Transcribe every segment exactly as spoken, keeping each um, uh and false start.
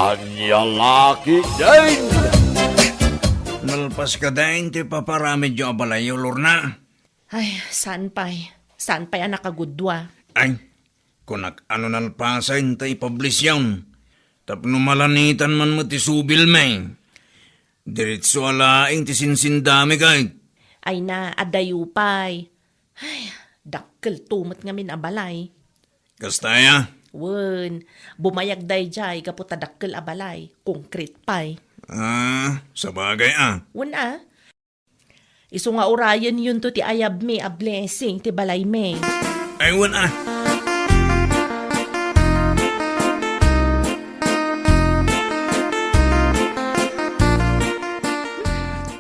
Ania la ketdin? Nalpas ketdin ti paparamidyo a balayyo, Lorna? Ay, saan pay. Saan pay a nakagudua. Ay, kunak a no nalpasen ta ipublish yon. Tapno malanitan man met ti subilmi. Diretso a laeng ti sinsindami ket. Ay na, adayo pay. Ay, dakkelto met ngamin a balay. Kasta aya? Wen, bumayag daydiay gapu ta dakkel a balay, konkret pay. Ah, sabagay a. Wen a. Isu nga urayenyon to ti ayabmi a blessing ti balaymi. Ay, wen a.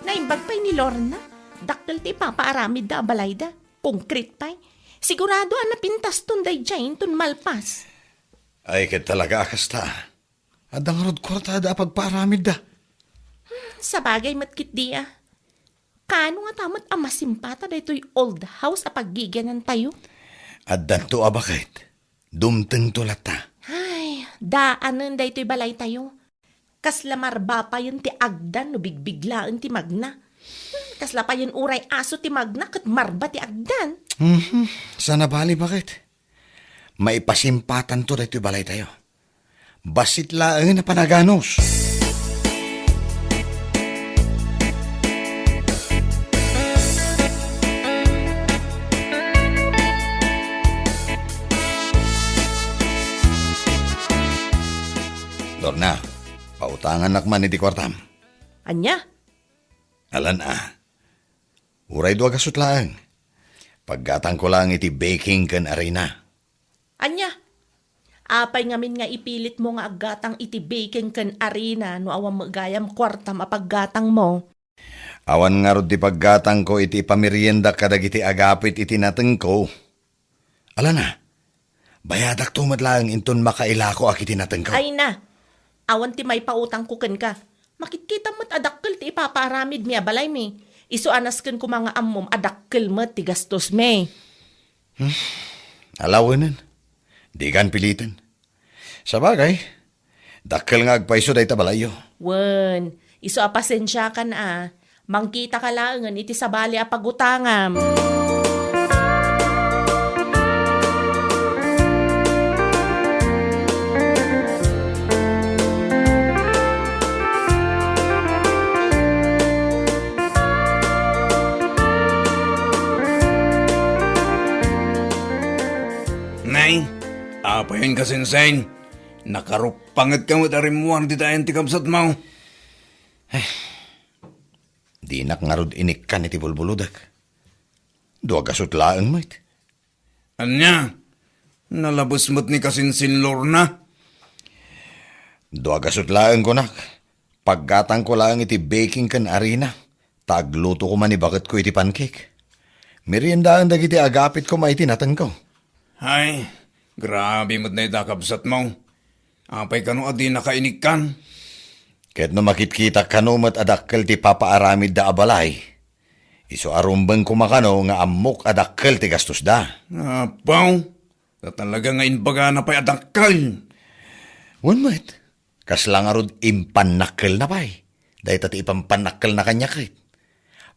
Naimbag pay ni Lorna. Dakkel ti ipapaaramidda a balayda. Konkret pay. Sigurado a napintaston daydiay inton malpas. Ay, ket talaga a kasta. Adda ngarud kuartada a pagpaaramidda. Hmm, sabagay met ketdi a. Kaano ngata met a masimpata daytoy old house a paggigianantayo? Addanto a baket. Dumtengto latta. Ay, daanen daytoy balaytayo. Kasla marba payen ti agdan no bigbiglaen ti magna. Hmm, kasla payen uray aso ti magna ket marba ti agdan. Mhm. Saan a bali, baket? Maipasimpatanto daytoy balaytayo. Bassit laengen a panaganus. Lorna, pautangannak man iti kuartam. Ania? Alan a. Uray dua gasut laeng. Paggatangko laeng iti baking ken arina. Ania? Apay ngamin nga ipilitmo nga aggatang iti baking ken arina no awan met gayam kuartam a paggatangmo? Awan ngarud ti paggatangko iti ipameriendak kadagiti agapit iti natengko. Alana, bayadakto met laeng inton makailakoak iti natengko. Ay na, awan ti maipautangko kenka. Makitkitam met a dakkel ti ipapaaramidmi a balaymi. Isu a nasken koma nga ammom a dakkel met ti gastosmi. Hmm, alawenen. Dikan piliten. Sabagay, dakkel nga agpayso dayta balayyo. Wen, isu a pasensiakan a, mangkitaka laengen iti sabali a pagutangam. Nay, apayen ka, Sensei? Nakaruppangetka met a rimmuar dita ayan ti kabsatmo. Ay, dinak ngarud inikkan iti bulbulodek. Dua gasut laeng met. Ania? Nalabes met ni kasinsinlorna? Dua gasut laeng, kunak. Paggatangko laeng iti baking ken arina, ta agluto koma ni baketko iti pancake. Meriendaen dagiti agapit koma iti natengko. Ay, grabe met dayta kabsatmo. Apay kano a dinaka inikkan? Ket no makitkitak kano met a dakkel ti papaaramidda a balay, isu a rumbeng koma kano nga ammok a dakkel ti gastosda. Apaw, ta talaga nga imbagana pay a dakkel. Wen met, kasla ngarud impannakkelna pay. Dayta ti ipampannakkelna kaniak ket.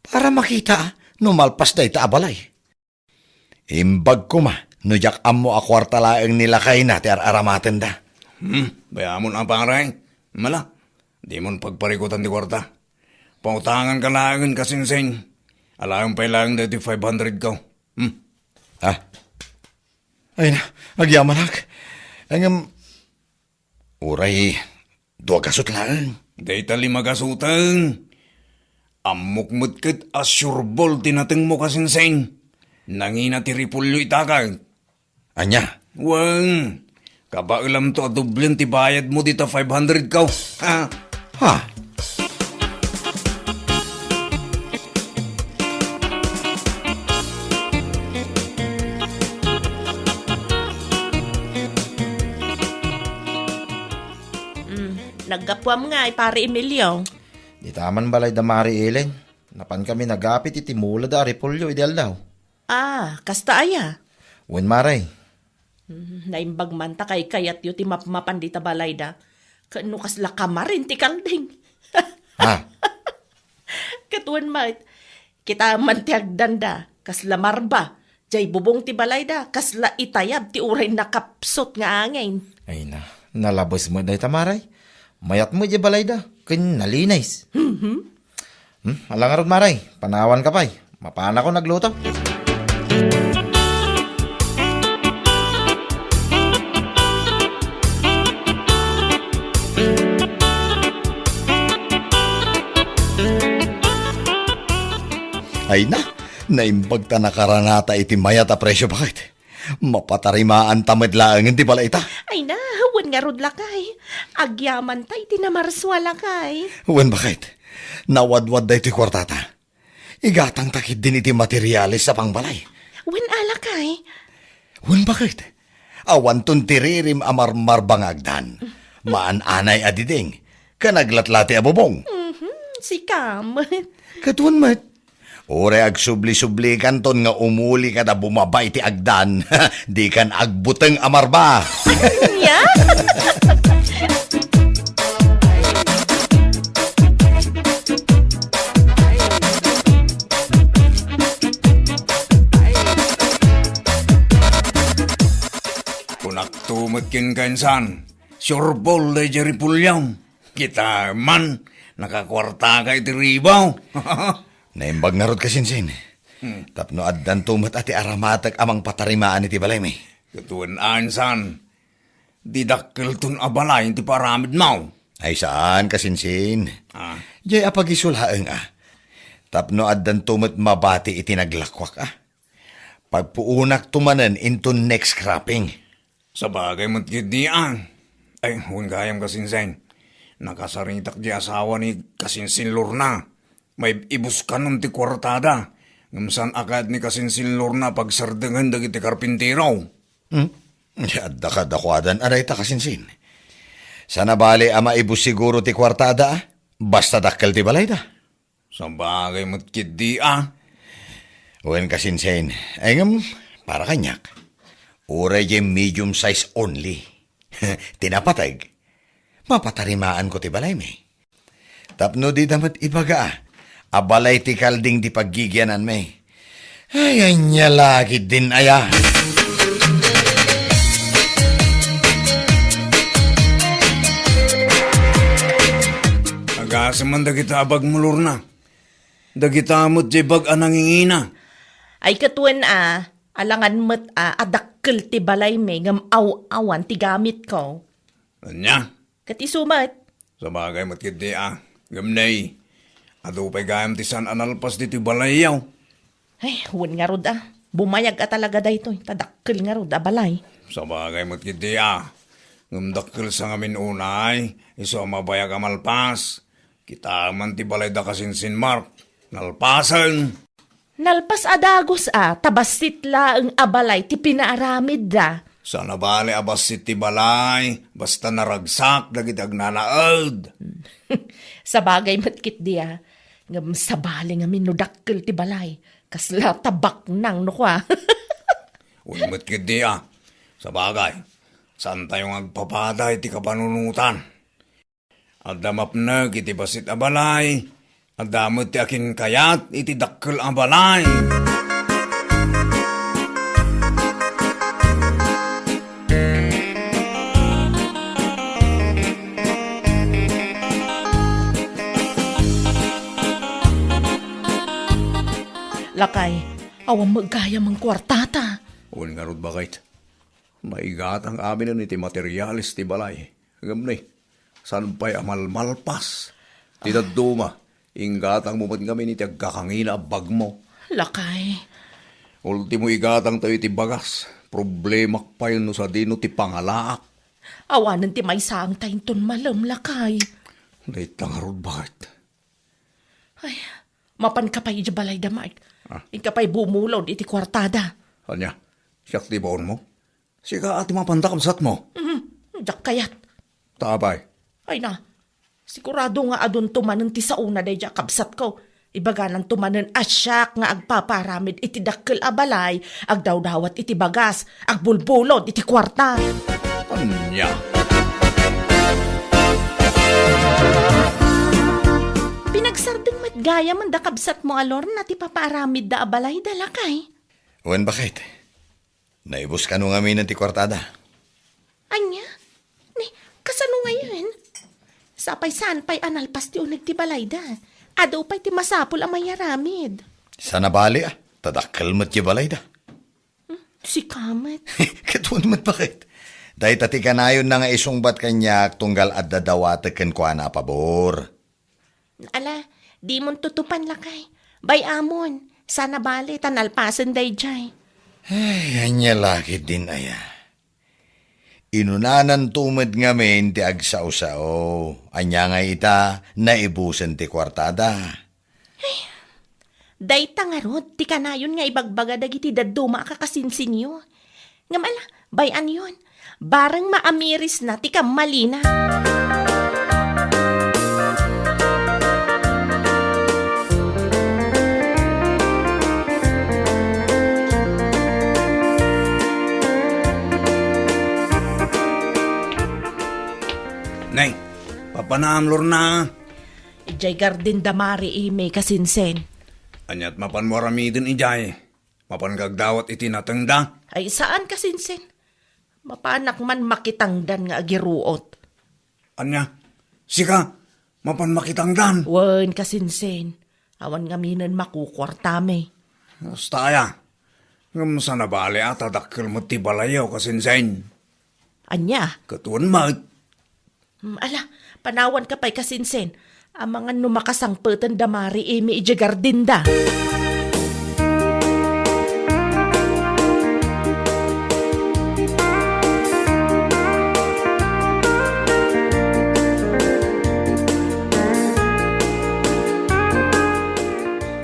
Para makita no malpas dayta a balay. Imbag koma no diak ammo a kuarta laeng ni lakayna ti ar-aramatenda. Hmm, bay-amon a pare. Mala, dimon pagparikutan ti kuarta. Pautanganka laengen, kasinsin. Alaem pay laeng daytoy five hundred ko. Hmm. Ah. Ay na, agyamanak. Ngem, uray dua gasut laeng. Dayta lima gasuten. Ammok met ket a sureball ti natengmo, kasinsin. Nangina ti repolyo ita ket. Ania? Wen, kabaelamto a doblen ti bayadmo dita five hundred ko. Ha? Ha? Mm, naggapuam ngay, Pare Emilio. Dita man balay da Mari Ellen. Napankami nagapit iti mula da a repolyo idi aldaw. Ah, kasta aya? Wen, Mare. Hmm, naimbag man ta kaykayatyo ti mapmapan dita balayda. Ken no kasla kamarin ti kalding. Ha? Ket wen met, kitaem man ti agdanda, kasla marba, jay bubong ti balayda, kasla itayab ti uray nakapsut nga angin. Ay na, nalabes met dayta, Mare. Mayat met jay balayda, ken nalinis. Mhm. Hmm, ala ngarud, Mare, panawanka pay. Mapanakon agluto. Ay na, naimbag ta nakaranata iti mayat a presio, baket. Mapatarimaanta met laengen ti balayta. Ay na, wen ngarud, lakay. Agyamanta iti namarsua, lakay. Wen, baket. Nawadwad daytoy kuartata. Igatangta ketdin iti materiales a pangbalay. Wen, lakay. Wen, baket. Awanton ti ririm a marmarba nga agdan. Maan-anay a diding. Ken aglatlati a bubong. Mhm, sika met. Ket wen met. Uray agsubli-sublikanton nga umuli kada bumaba iti agdan. Dikan agbuteng a marba. Ania? Kunakto met kenka, insan, surebol daydiay ripuliom. Kitaem man, nakakuartaka iti ribaw. Naimbag ngarud, kasinsin. Hmm. Tapno addanto met a ti aramatek a mangpatarimaan iti balaymi. Ket wen, insan, didakkelton a balay ti paaramidmo. Ay saan, kasinsin. Ah. Jay a pagisulaeng a. Tapno addanto met mabati iti naglakuak a. Pagpuonakto manen inton next cropping. Sabagay met ketdi a. Ay, wen gayam, kasinsin. Nakasaritak ti asawa ni kasinsin Lorna. Maib-ibuskanon ti kuartada. Ngem saan a kayat ni kasinsin Lorna a pagsardengen dagiti karpintero. Hmm? Di adda kadakuadan a dayta, kasinsin. Saan a bali a maibus siguro ti kuartada, a? Basta dakkel ti balayda. Sabagay met ketdi a. Wen, kasinsin, ay ngem, para kaniak, uray jay medium size only. Ti napateg, mapatarimaanko ti balaymi. Tapno dida met ibaga a balay ti kalding ti paggigiananmi. Ay, ania la ketdin aya. Agasem man dagita a bagmo, Lorna. Dagita met jay bag a nangingina. Ay, ket wen a, alangan met a, a dakkel ti balaymi ngem aw-awan ti gamitko. Ania? Ket isu met. Sabagay met ketdi a. Ngem nay, adu pay gayam ti saan a nalpas ditoy balayyo. Ay, wen ngarud a. Bumayag a talaga daytoy, ta dakkel ngarud a balay. Sabagay met ketdi a. Ngem dakkel sa ngamin unay, isu a mabayag a malpas. Kitaem man ti balayda, kasinsin Mark. Nalpasen. Nalpas a dagus a, ta bassit laeng a balay ti pinaaramidda. Saan a bali a bassit ti balay, basta naragsak dagiti agnanaed. Sabagay met ketdi a. Ngem sabali ngamin no dakkel ti balay. Kasla ta baknang no kua. Wen met ketdi a. Sabagay, saantayo nga agpapada iti kapanunotan. Adda mapnek iti bassit a balay, adda met ti akinkayat iti dakkel a balay. Lakay, awan met gayam a kuartata. Wen ngarud, baket. Maigatang aminen iti materiales ti balay. Ngem ni, saan pay a malmalpas? Ti dadduma, inggatangmo met ngamin iti agkakangina a bagmo. Lakay. Ultimo, igatangtayo iti bagas. Problemak pay no sadino ti pangalaak. Awanen ti maisaangta inton malem, lakay. Dayta ngarud, baket. Ay, mapanka pay idiay balayda, Mark. Ah. Inka pay bumulod iti kuartada. Ania? Siak ti baonmo? Sika a ti mapanda, kabsatmo? Mhm, diak kayat. Ta apay? Ay na, sigurado nga adunto manen ti saona daydiay a kabsatko. Ibagananto manen a siak nga agpapaaramid iti dakkel a balay, agdawdawat iti bagas, agbulbulod iti kuarta. Ania? Gayamen da kabsatmo a Lorna ti papaaramidda a balayda, lakay. Wen, baket. Naibus kano ngamin ti kuartada? Ania? Ni, kasano ngayen? Sapay saan pay a nalpas ti uneg ti balayda. Adu pay ti masapul a mayaramid. Saan a bali, a. Ta dakkel met ti balayda. Hmm, sika met. Ket wen met, baket. Dayta ti kanayonna nga isungbat kaniak tunggal adda dawatek kenkuana a pabor. Ala, dimon tutupan, lakay. Bay-amon, saan a bali ta nalpasen daydiay. Ay, ania la ketdin aya. Inunananto met ngamin ti agsao-sao. Ania nga ita, naibusen ti kuartada. Dayta ngarud ti kanayon nga ibagbaga dagiti dadduma a kakasinsinyo. Ngem ala, bay-anyon, bareng maamirisna ti kammalina. Nay, papanam, Lorna. Idiay garden da Mari Imi, kasinsin. Aniat mapanmo aramiden idiay? Mapan agdawat iti natengda? Ay, saan, kasinsin. Mapanak man makitangdan nga agiruot. Ania? Sika, mapan makitangdan? Wen, kasinsin. Awan ngaminen makukuartami. Kasta aya. Ngem saan a bali a ta dakkel met ti balayyo, kasinsin. Ania? Ket wen met. Hmm, ala, panawanka pay, kasinsin. Amangan no makasangpeten da Mari Imi idiay gardinda.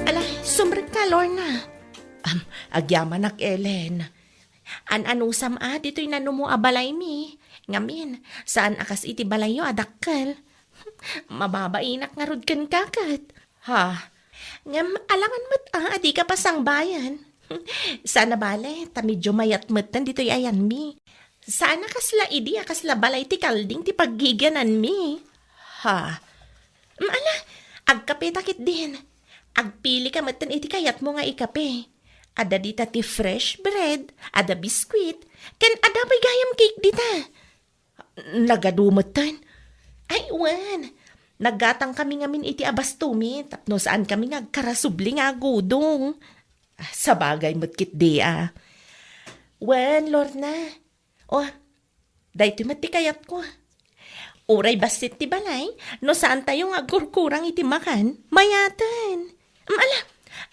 Ala, sumrekka, Lorna. Am, agyamanak, Ellen. An-anusam a ditoy nanumo a balaymi. Ngamin, saan a kas iti balayyo a dakkel. Mababainak ngarud kenka ket. Ha? Ngem alangan met a, a dika pasangbayan. Saan a bale, ta medyo mayat metten ditoy ayanmi. Saan a kasla idi a kasla balay ti kalding ti paggigiananmi. Ha? Mm, ala, agkapeta ketdin. Agpilika metten iti kayatmo nga ikape. Adda dita ti fresh bread, adda biskuit, ken adda pay gayam cake dita. Nagadu metten. Ay, wen. Naggatangkami ngamin iti abastomi tapno saankami nga agkarasubli nga agudong. Ah, sabagay met ketdi a. Wen, Lorna. O, daytoy met ti kayatko. Uray bassit ti balay, no saantayo nga agkurkurang iti makan, mayaten. Am, ala,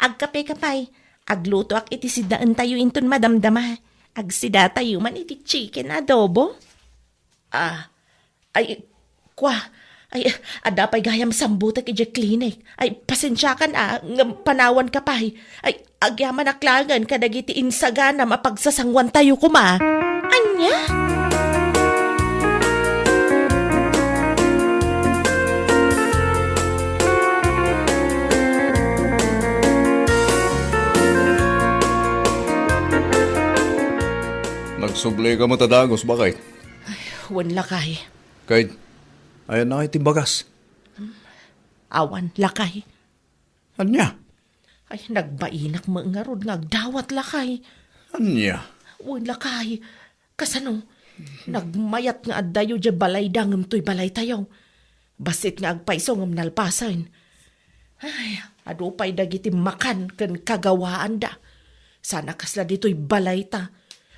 agkapeka pay. Aglutoak iti sidaentayo inton madamdama. Agsidatayo man iti chicken adobo. Ah, ay, kua, ay, adda pay gayam sambutek idiay klinik. Ay, pasensiakan a, ngem panawanka pay. Ay, agyamanak laengen kadagiti insaganam a pagsasanguantayo koma. Ania? Nagsublika met a dagus, baket? Ay, wen lakay. Ket, ayanna ngay ti bagas? Awan, lakay. Ania? Ay, nagbainak met ngarud nga agdawat, lakay. Ania? Wen, lakay. Kasano? Nagmayat nga addayo diay balayda ngem toy balaytayo. Bassit nga agpayso ngem nalpasen. Ay, adu pay dagiti makan ken kagawaanda. Saan a kasla ditoy balayta.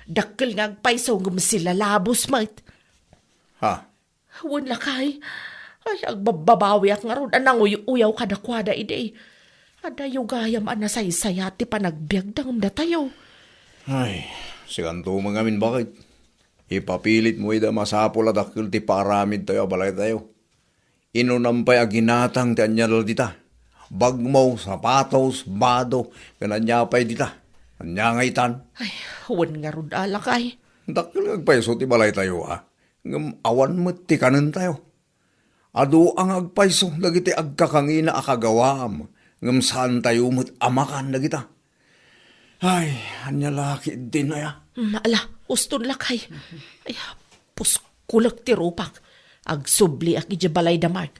Dakkel nga agpayso ngem silalabos met. Ha? Wen, lakay. Ay, agbabbabawiak ngarud a nanguy-uyaw kadakuada idi. Adayo gayam a nasaysayat ti panagbiagda ngem datayo. Ay, sikanto met ngamin, baket. Ipapilitmo ida, masapul a dakkel ti paaramidtayo a balaytayo. Inunam pay a ginatang ti ania dita. Bagmo, sapatos, bado, ken ania pay dita. Ania nga itan? Ay, wen ngarud a, lakay. Dakkel nga agpayso ti balaytayo a. Ngem awan met ti kanentayo. Adu a nga agpayso dagiti agkakangina a kagawaam, ngem saantayo met a makan dagita. Ay, ania la ketdin aya? Mm, ala, uston lakay. Ay, puskulek ti rupak. Agsubliak idiay balayda Mark.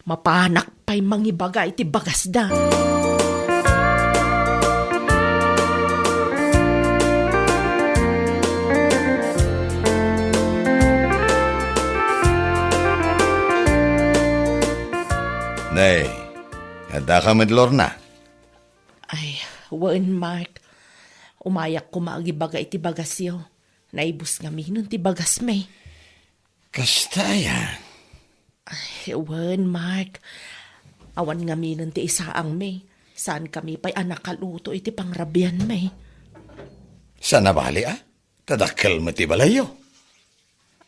Mapanak pay mangibaga iti bagasda. Nay, addaka met, Lorna? Ay, wen, Mark. Umayak koma agibaga iti bagasyo. Naibus ngaminen ti bagasmi. Kasta aya? Ay, wen, Mark. Awan ngaminen ti isaangmi. Saankami pay a nakaluto iti pangrabianmi. Saan a bali, a? Ta dakkel met ti balayyo.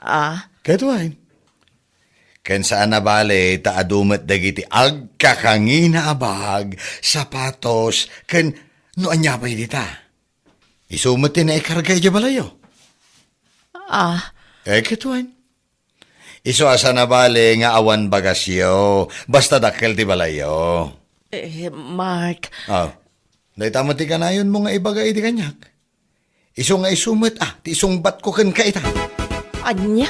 A? Ket wen. Ken saan a bali ta adu met dagiti agkakangina a bag, sapatos, ken no ania pay dita. Isu met ti naikarga idiay balayyo. A? Eh, ket wen. Isu a saan a bali nga awan bagasyo, basta dakkel ti balayyo. Eh, Mark. A. Dayta met ti kanayonmo nga ibaga idi kaniak. Isu nga isu met, a, ti isungbatko kenka ita. Ania?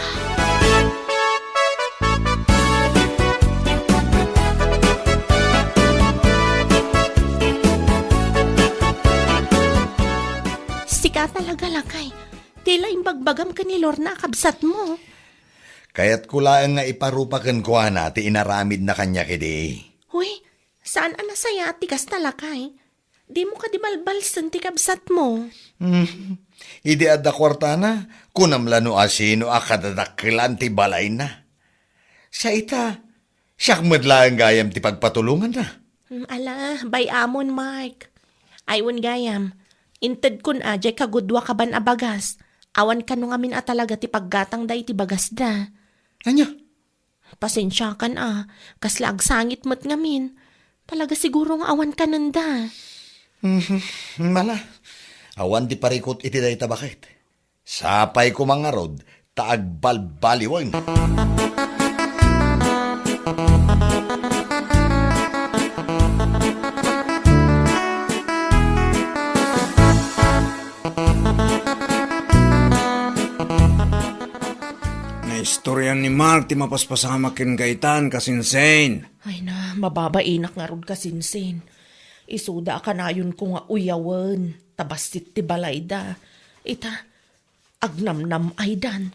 Sika talaga, lakay. Ti la imbagbagam ken ni Lorna a kabsatmo. Kayatko laeng nga iparupa kenkuana ti inaramidna kaniak idi. Huy, saan a nasayaat ti kasta, lakay. Dimo kadi balbalsen ti kabsatmo? Hmm. Idi adda kuartana, kunam la no asino a kadadakkelan ti balayna. Sa ita, siak met laeng gayam ti pagpatulonganna. Hmm, ala, bay-amon, Mark. Ay, wen gayam. Intedkon a, diay kagudua kaban a bagas. Awan kano ngamin a talaga ti paggatangda iti bagasda. Ania? Pasensiakan a, kasla agsangit met ngamin. Talaga siguro nga awan kanenda. Mhm, mala. Awan ti parikut iti dayta baket. Sapay koma ngarud ta agbalbaliwen. Naistorian ni Mark ti mapaspasamak ken Gaetan, kasinsin. Ay na, mababainak ngarud, kasinsin. Isuda a kanayonko nga uyawen, ta bassit ti balayda. Ita, agnamnam-aydan.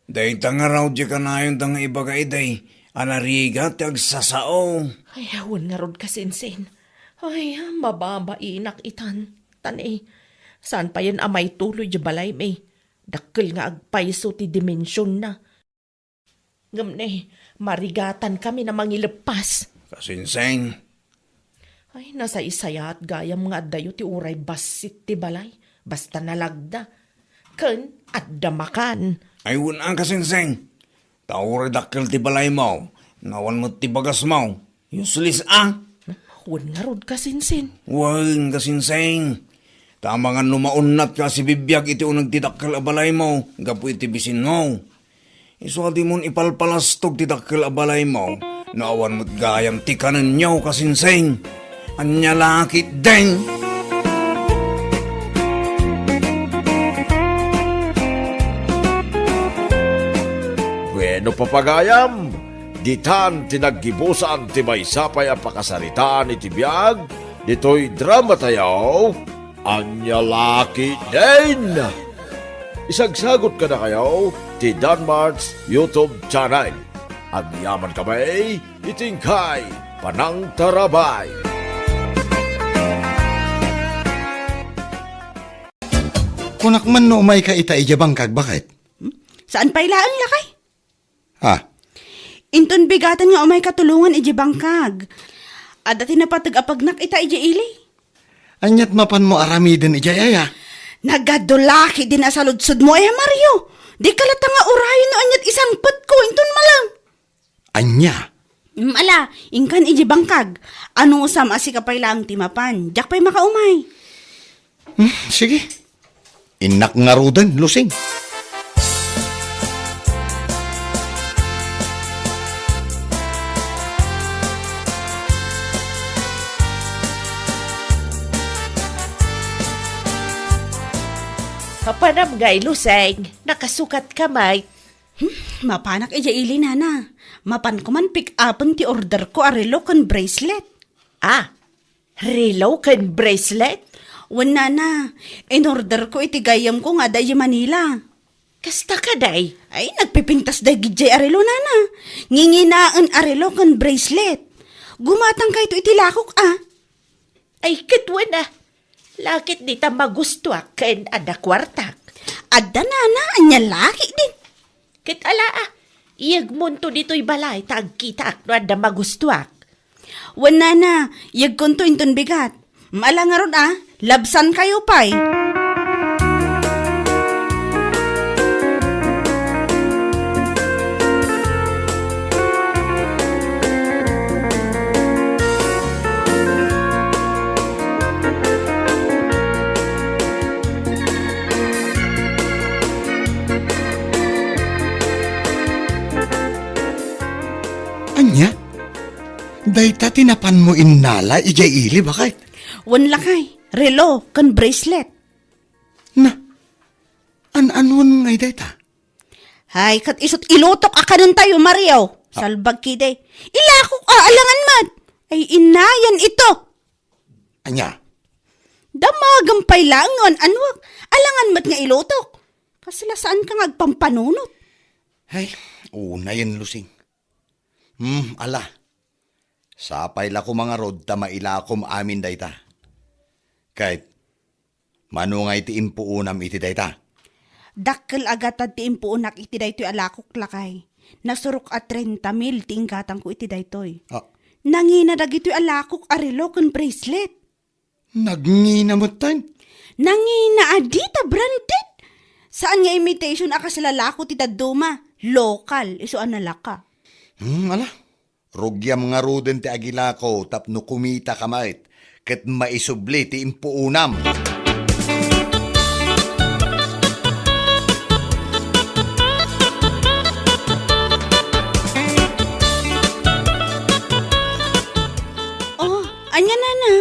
Dayta ngarud ti kanayonda nga ibaga idi a narigat ti agsasao. Ay, wen ngarud, kasinsin. Ay, mababainak itan. Ta ne, saan payen a maituloy di balaymi. Dakkel nga agpayso ti dimensionna. Ngem ne, marigatankami a mangileppas. Kasinsin. Ay, nasaysayaat gayam nga addayo ti uray bassit ti balay, basta nalagda. Ken adda makan. Ay, wen a, kasinsin. Ta uray dakkel ti balaymo, no awan met ti bagasmo. Useless a. Wen ngarud, kasinsin. Wen, kasinsin. Ta amangan no maunnatka a sibibiag iti uneg ti dakkel a balaymo gapu iti bisinmo. Isu a dimon ipalpalastog ti dakkel a balaymo no awan met gayam ti kanenyo, kasinsin. Ania la ketdin? Bueno, papagayam, ditan ti naggibusan ti maysa pay a pakasaritaan iti biag ditoy dramatayo, Ania la ketdin? Isagsagut kadakayo ti Danmart's YouTube channel. Agyamankami iti inkay panangtarabay. Kunak man no umayka ita idiay bangkag, baket? Hmm? Saan pay laeng, lakay? Ha? Inton bigaten nga umayka tulongan idiay bangkag. Adda ti napateg a pagnak ita idiay ili. Aniat mapanmo aramiden idiay aya? Nagadu la ketdin a saludsodmo, aya Mario. Dika latta nga urayen no aniat isangpetko inton malem. Ania? Mm, ala, inkan idiay bangkag. Anusam a sika pay laeng ti mapan. Diak pay makaumay. Hmm, sige. Innak ngaruden, Lusing. Apanam ngay, Lusing, nakasukatka met. Mapanak idiay ili, nana. Mapanko man pick-upen ti orderko a relo ken bracelet. Ah, relo ken bracelet? Wen, nana, inorderko iti gayyemko nga adda idiay Manila. Kasta kadi? Ay, nagpipintas daydiay a relo, nana. Nginginaen a relo ken bracelet. Gumatangkayto iti lakok, a. Ay, ket wen a. Lakit dita magustuak ken adda kuartak. Adda, nana, ania lakit din. Ket ala a, iyegmonto ditoy balay ta agkitaak no adda magustuak. Wen, nana, iyegkonto inton bigat. Ala ngarud a, labsankayo pay. Ania? Dayta ti napanmo innala idiay ili, baket? Wen, lakay, relo ken bracelet. Na, an-anuan ngay dayta? Hay, ket isut' ilutok a kanentayo, Mario. Ah. Salbag kidi. Ilakok a, alangan met. Ay, inayan ito. Ania? Damagem pay laeng no an-anuak. Alangan met nga ilutok. Kasla saanka nga agpampanunot. Ay, unayen, Lusing. Hmm, ala. Sapay la koma ngarud ta mailakom amin dayta. Ket, mano ngay ti impuonam iti dayta? Dakkel a gatad ti impuonak iti daytoy a lakok, lakay. Nasurok a trenta mil ti inggatangko iti daytoy. Ah. Nangina dagitoy a lakok a relo ken bracelet. Nagngina metten? Nangina a dita branded. Saan nga imitation a kasla lako ti dadduma. Lokal, isu a nalaka. Hmm, ala. Rugiam ngaruden ti agilako tapno kumitaka met ket maisubli ti impuonam. Oh, ania, nana?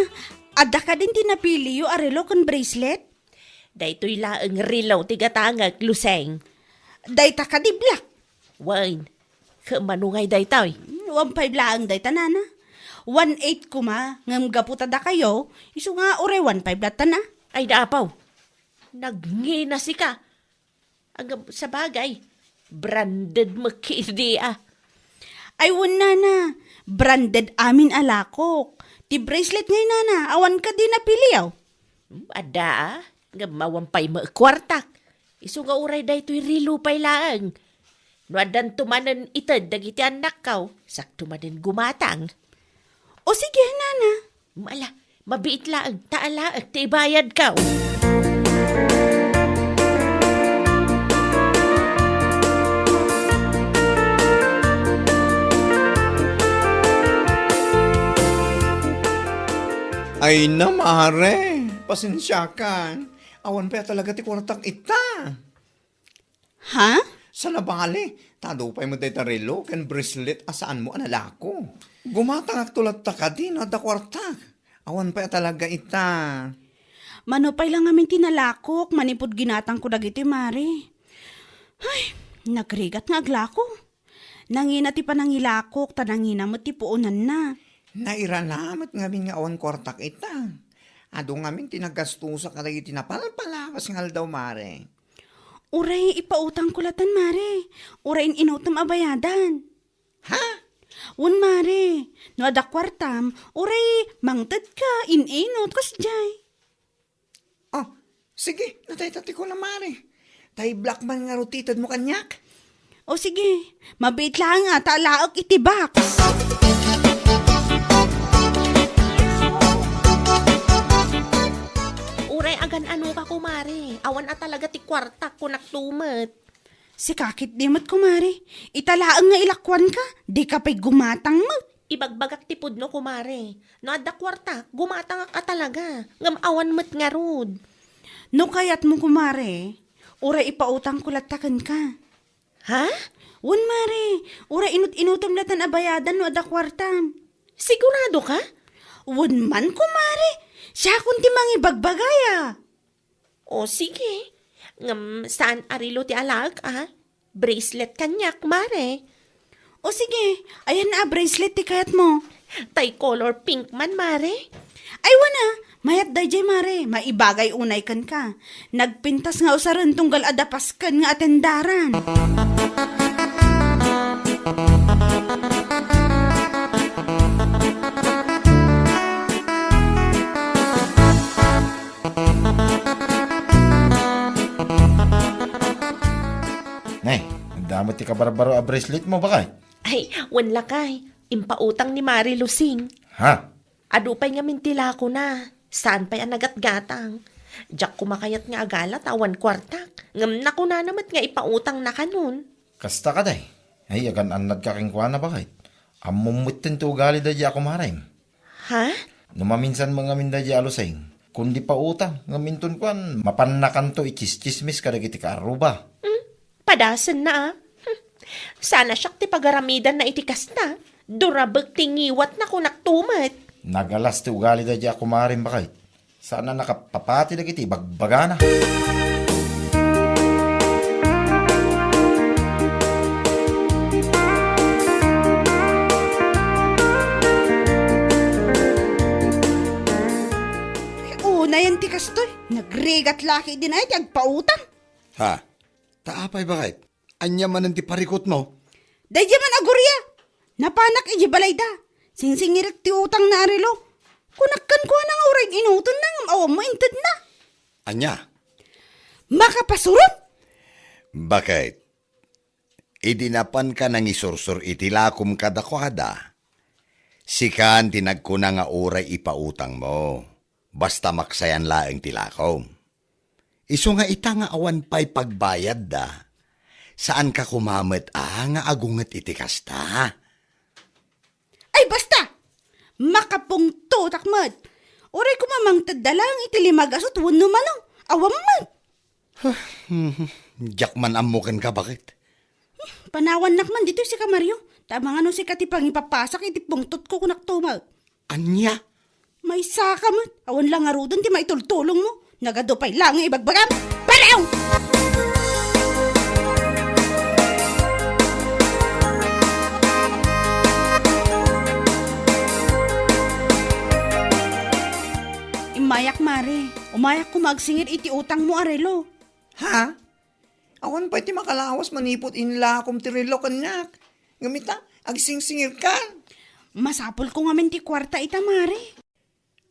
Adda kadin ti napiliyo a relo ken bracelet? Daytoy laeng relo ti gatangek, Luseng. Dayta kadi black? Wen. Ket mano ngay daytoy? Hmm, one five laeng dayta, nana. One eight koma, ngem gapu ta dakayo, isu nga uray one five latta, a. Ay, da apaw. Nagngina sika. Agab-, sabagay, branded met ketdi, a. Ay, wen, nana, branded amin a lakok. Ti bracelet ngay, nana, awan kadi napiliyo? Hmm, adda, a. Ngem awan pay met kuartak. Isu nga uray daytoy relo pay laeng. No addanto manen ited dagiti annakko, sakto manen gumatang. O sige, nana. Ala, mabiit laeng, ta alaek ti ibayadko. Ay na, mare, pasensiakan. Awan pay a talaga ti kuartak ita. Ha? Saan a bale, ta adu pay met dayta relo ken bracelet a saanmo a nalako. Gumatangakto latta kadi no adda kuartak. Awan pay a talaga ita. Mano pay la ngamin ti nalakok manipud ginatangko dagiti, mare. Ay, nagrigat nga aglako. Nangina ti panangilakok, ta nangina met ti puonanna. Nairana met ngamin nga awan kuartak ita. Adu ngamin ti nagastosak kadagiti napalpalabas nga aldaw, mare. Uray ipautangko latan, mare. Uray in-inutem a bayadan. Ha? Wen, mare. No adda kuartam, uray mangtedka, in-inut, kasdiay. Oh, sige, natay ta ti kuna, mare. Tay black man nga rutitedmo kaniak. O sige, mabiit laeng a ta alaek iti box. Uray agan-anoka, kumare. Awan a talaga ti kuartak, kunak tumet. Sika ketdi met, kumare. Ita laeng nga ilakuanka, dika pay gumatang met. Ibagbagak ti pudno, kumare. No adda kuartak, gumatangak a talaga. Ngem awan met ngarud. No kayatmo, kumare, uray ipautangko latta kenka. Ha? Wen, mare, uray inut-inutem latan a bayadan no adda kuartam. Sigurado ka? Wen man, kumare. Siakon ti mangibagbagaya. O, sige. Ngem saan a relo ti alaek, a? Bracelet kaniak, mare. O sige, ayan a bracelet ti kayatmo. Tay color pink man, mare. Ay, wana, mayat dayjay, mare. Maibagay unay kenka. Nagpintas nga usaren tunggal adda pasken nga atendaran. Nay, adda met ti kabarbaro a bracelet mo, bakay? Ay, wen lakay. Impautang ni Mari Lusing. Ha? Adu pay ngamin ti lakona. Saan pay a nagatgatang. Diak koma kayat nga agala ta awan kuartak. Ngem nakunana met nga ipautangna kanon. Kasta kadi? Ay, agan-annadka kenkuana, bakay? Ammom metten ti ugali daydi a kumarem. Ha? No maminsan met ngamin daydi a Lusing, kundi pautang, ngem inton kuan, mapannakanto ichischismis kadagiti kaarruba. Hmm? Padasenna, a. Hmm. Sana siak ti pagaramidanna iti kasta. Durabek ti ngiwatna, kunakto met. Nagalas ti ugali daydi a kumarem, bakay. Saan a nakapapati dagiti ibagbagana. Unayen ti kastoy, nagrigat laki dinay ti agpautang. Ha? Ta apay, bakay? Ania manen ti parikutmo? Daydi man a Guria. Napanak iti balayda. Singsingirek ti utangna a relo. Kunak kenkuana nga uray inutenna ngem awan met intedna. Ania? Makapasurom? Bakay? Idi napanka nangisursor iti lakom kadakuada, sikan ti nagkuna nga uray ipautangmo. Basta maksayan laeng ti lakom. Isu nga ita nga awan pay pagbayadda, saanka koma met a nga agunget iti kasta? Ay, basta! Makapungtotak met! Uray koma mangtedda laeng iti lima gasut wenno malo. Awan met! Diak man ammo kenka, bakit? Panawannak man ditoy sika, Mario. Ta amangan no sika ti pangipapasak iti pungtotko, kunakto met. Ania? Maysaka met. Awan la ngaruden ti maitultulongmo. Nagadu pay laeng nga ibagbagam. Palaw! Immayak, mare. Umayak koma agsingir iti utangmo a relo. Ha? Awan pay ti makalawas manipud inlakom ti relo kaniak. Ngem ita, agsingsingirkan. Masapulko ngamin ti kuarta ita, mare.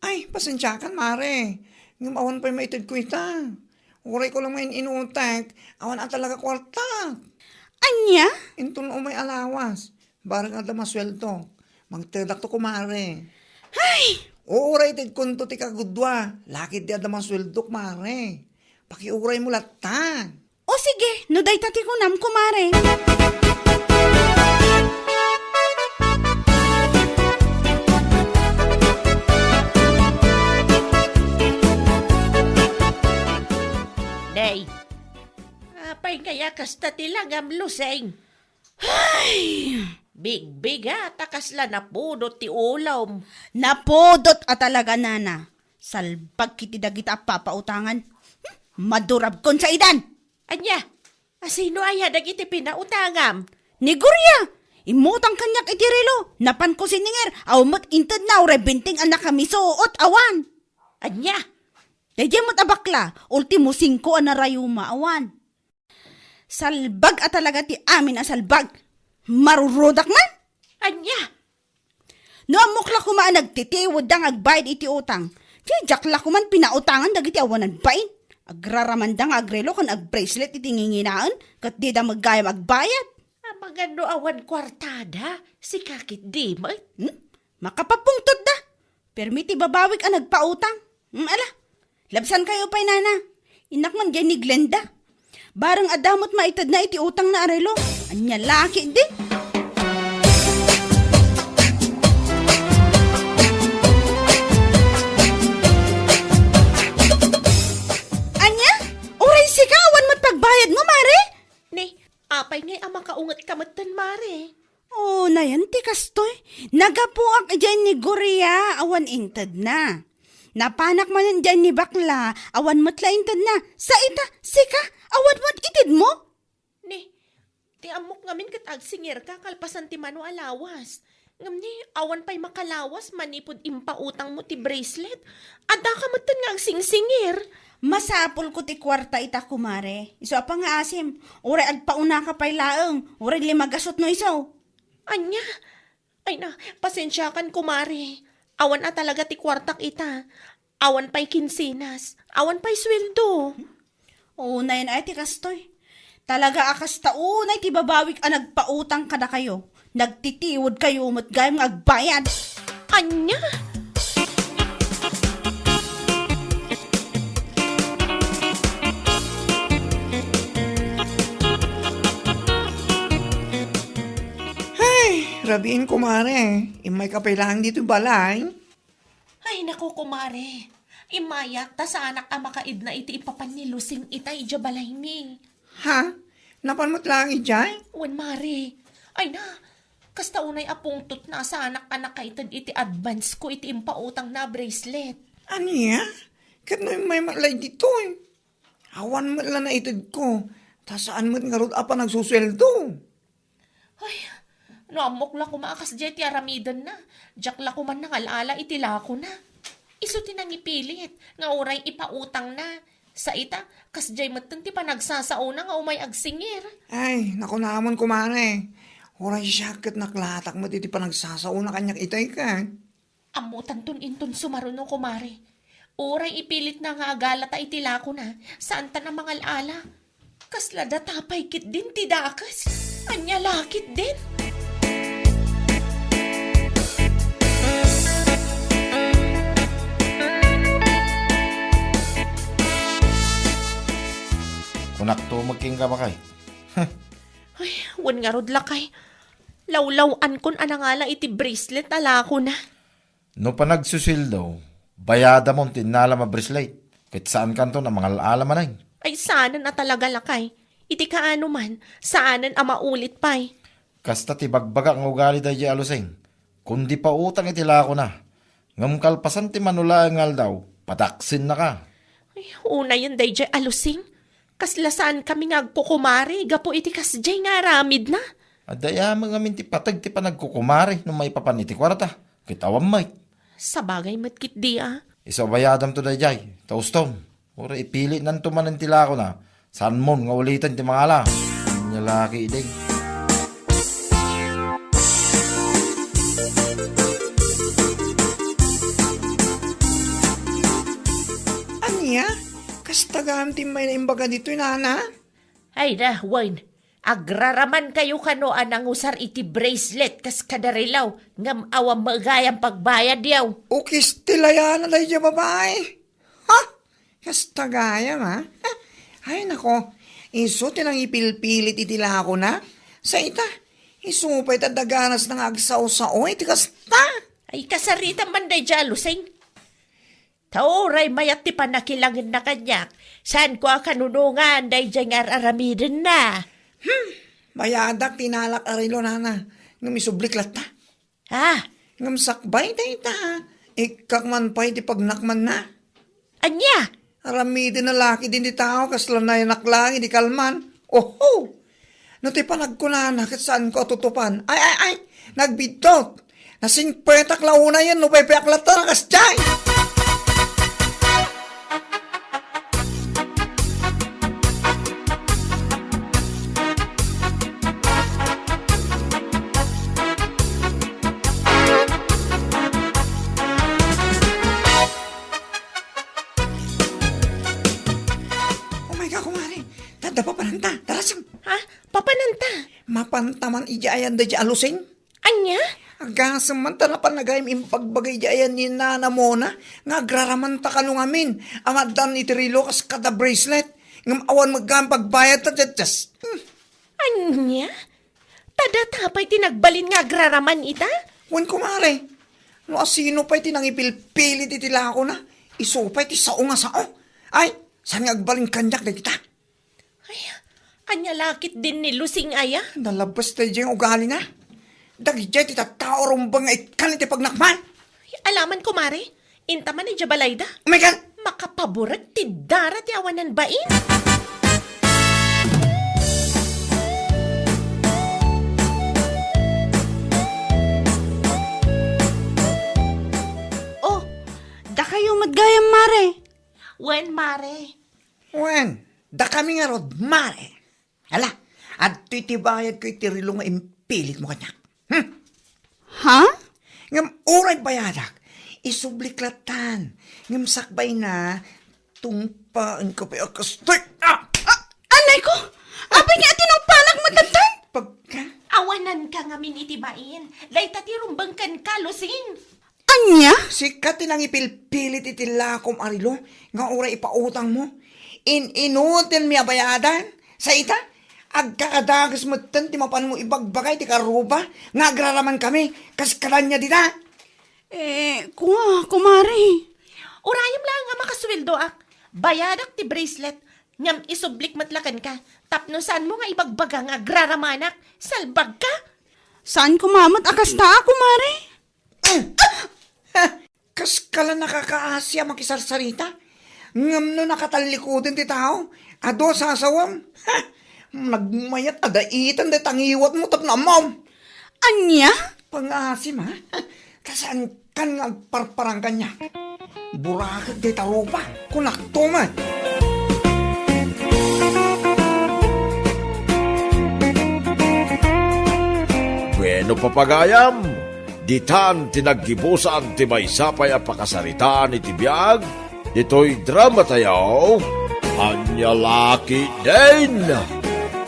Ay, pasensiakan, mare. Ngem awan pay maitedko ita. Uray ko lang main-inutek, awan a talaga kuarta. Ania? Inton umay a lawas, bareng adda masueldok, mangtedakto, kumare. Ay! Uray itedkonto ti kagudua, lakit di adda masueldok, mare. Pakiuraymo latta. O sige, no dayta ti kunam, kumare. Nay, apay ngay a kasta ti langam, Lusing? Ay! Bigbigat a kasla napudot ti ulom. Napudot a talaga, nana. Salbag iti dagita a papautangan. Hmm, madurabkon saidan! Ania? Asino aya dagiti pinautangam? Ni Gloria! Immutang kaniak iti relo. Napanko siningir, awan met intedna, uray benteng a nakamisuot, awan. Ania? Daydiay met a bakla, ultimo singko a narayuma, awan. Salbag a talaga ti amin a salbag. Marurudak man? Ania? No ammok la koma a nagtitiwedda nga agbayad iti utang, diak la koman pinautangan dagiti awanan bain. Agraramanda nga agrelo ken agbracelet iti nginginaen, ket dida met gayam agbayad. Amangan no awan kuartada, sika ketdi met. Hmm? Makapapungtotda. Permi ti babawik a nagpautang. Hmm, ala, labsankayo pay, nana. Innak man diay ni Glenda. Bareng adda met maitedna iti utangna a relo. Ania la ketdi? Ania? Uray sika, awan met pagbayadmo, mare? Ni, apay ngay a makaungetka metten, mare? O, nayan ti kastoy. Nagapuak idiay ni Gloria, awan intedna. Napanak manen idiay ni bakla, awan met la intedna. Sa ita, sika, awan met itedmo? Ni, Ti ammok ngamin ket agsingirka kalpasan ti mano a lawas. Ngem ni, awan pay makalawas manipud impautangmo ti bracelet. Addaka metten nga agsingsingir. Masapulko ti kuarta ita, kumare. Isu a pangngaasim, uray agpaunaka pay laeng, uray lima gasut no isu. Ania? Ay na, pasensiakan, kumare. Awan a talaga ti kuartak ita. Awan pay kinsenas. Awan pay sueldo. Unayen ay ti kastoy. Talaga a kasta unay ti babawik a nagpautang kadakayo. Nagtitiwedkayo met gayam nga agbayad. Ania? Hay, rabiin, kumare. Immayka pay laeng ditoy balay. Ay, naku, kumare. Immayak, ta saanak a makaidna iti ipapan ni Lusing ita idiay balaymi. Ha? Napan met laeng idiay? Wen, mare. Ay na, kasta unay a pungtotna a saanak a nakaited iti advance ko iti impautangna a bracelet. Ania? Ket no immay met la ditoy? Awan met la naitedko, ta saan met ngarud a panagsusueldo. Ay, no ammok la koma a kasdiay ti aramidenna, diak la koma nangal-ala iti lakona. Isu ti nangipilit nga uray ipautangna. Sa ita, kasdiay metten ti panagsasaona nga umay agsingir. Ay, nakunamon, kumare. Uray siak ket naklatak met iti panagsasaona kaniak itay ket. Ammotanton inton sumaruno, kumare. Uray ipilitna nga agalata iti lakona, saantan a mangal-ala. Kasla data pay ketdin ti dakes. Ania la ketdin? Kunakto met kenka, baket. Ay, wen ngarud, lakay. Lawlaw-ankon a nangala iti bracelet a lakona. No panagsusueldo, bayadamon ti innalam a bracelet, ket saankanton a mangal-ala manen. Ay, saanen a talaga, lakay. Iti kaano man, saanen a maulit pay. Kasta ti bagbagak nga ugali daydiay a Lusing. Kundi pautang iti lakona. Ngem kalpasan ti mano laeng nga aldaw, padaksennaka. Ay, unayen daydiay a Lusing. Kasla saankami nga agkukumare gapu iti kasdiay nga aramidna. Adda aya met ngamin ti pateg ti panagkukumare no maipapan iti kuarta, ket awan met. Sabagay met ketdi a. Isu a bayadamto daydiay, ta uston. Uray ipilitnanto manen ti lakona, saanmon nga uliten ti mangala. Ania la ketdin? Ania? Kasta gayam ti imbaga ditoy, nana? Ay na, wen, agraramankayo kano a nangusar iti bracelet kas kadarilaw, ngem awan met gayam pagbayadyo. Ukis ti layana daydiay a babai. Ha? Kasta gayam, ha? Ay, nako, isu ti nangipilpilit iti lakona. Sa ita, isu pay ta daganasna nga agsao-sao iti kasta. Ay, kasaritam man daydiay a Lusing. Ta uray mayat ti pannakilangenna kaniak, saanko a kanunongan daydiay nga ar-aramidenna. Hmm, bayadak ti inalak a relo, nana, ngem isublik latta. Ah. Ngem sakbay dayta, ikkak man pay ti pagnakmanna. Ania? Aramiden a la ketdin ti tao kasla nayanak laeng idi kalman. Oho! No ti panagkunana ket saanko a tutupan. Ay, ay, ay! Nagbiddut! Nasingpetak la unayen no paypayak latta a kasdiay! Oh my God, kumare! Tadda papananta! Tara, sim! Ha? Papananta? Mapanta man idiay ayan daydiay a Lusing? Ania? Agasem man ta napan gayam imbagbaga idiay ayan ni Nana Mona nga agraramanta kano ngamin a maaddaan iti relo kas kada bracelet. Ngem awan met gayam pagbayadta, just, just. Hmm. Ania? Ta data pay ti nagbalin nga agraraman ita? Wen, kumare. No asino pay ti nangipilpilit iti lakona, isu pay ti sao nga sao. Ay, saan nga agbalin kaniak dagita? Ay, ania la ketdin ni Lusing aya? Nalabas daydiay nga ugalina. Dagiti tattao rumbeng nga ikkan iti pagnakman. Ay, alaman, kumare. Inta man idiay balayda. Oh my God! Makapaburek ti dara ti awanan bain. gayam, Mare? Wen, Mare. Wen, dakami ngarud, Mare. Ala, adtoy ti bayadko iti relo nga impilitmo kaniak. Hmm? Ha? Ngem uray bayadak, isublik lattan. Ngem sakbayna, tungpaenko pay a kastoy. Ah! Ah! Anay ko! Apay nga tinungpanak met lattan? Pagka? Awananka ngamin iti bain. Dayta ti rumbeng kenka, Lucing. Ania? Sika ti nangipilpilit iti lakom a relo nga uray ipautangmo. In-inutenmi a bayadan. Sa ita, agkakadages metten ti mapanmo ibagbaga iti karuba nga agraramankami kas kadania dita. Eh, kua, kumare. Urayem laeng a makasueldoak. Bayadak ti bracelet, ngem isublik met la kenka tapno saanmo nga ibagbaga nga agraramanak. Salbagka! Saan koma met a kasta, kumare? Kaskala nakakaasi a makisarsarita. Ngem no nakatallikudan ti tao, adu a sasawem. Ha! Nagmayat a daitan dayta ngiwatmo tapno ammom. Ania? Pangasim, ha? Ta saankan nga agparparang kaniak. Burakek dayta rupa, kunakto met. Bueno, papagayam, ditan ti naggibusan ti maysa pay a pakasaritaan iti biag ditoy drama tayo, Ania La Ketdin.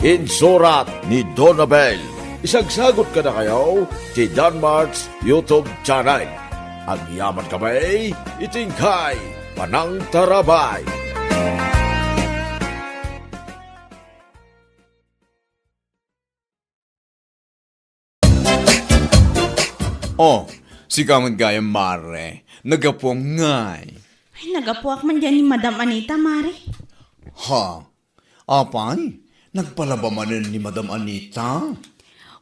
Insurat ni Donabel. Isagsagut kadakayo ti Danmart's YouTube channel. Agyaman kami iti inkay panangtarabay. Oh, sika met gayam, Mare. Nagapuam ngay. Ay, nagapuak man diay ni Madam Anita, Mare. Ha? Apay? Nagpalaba manen ni Madam Anita?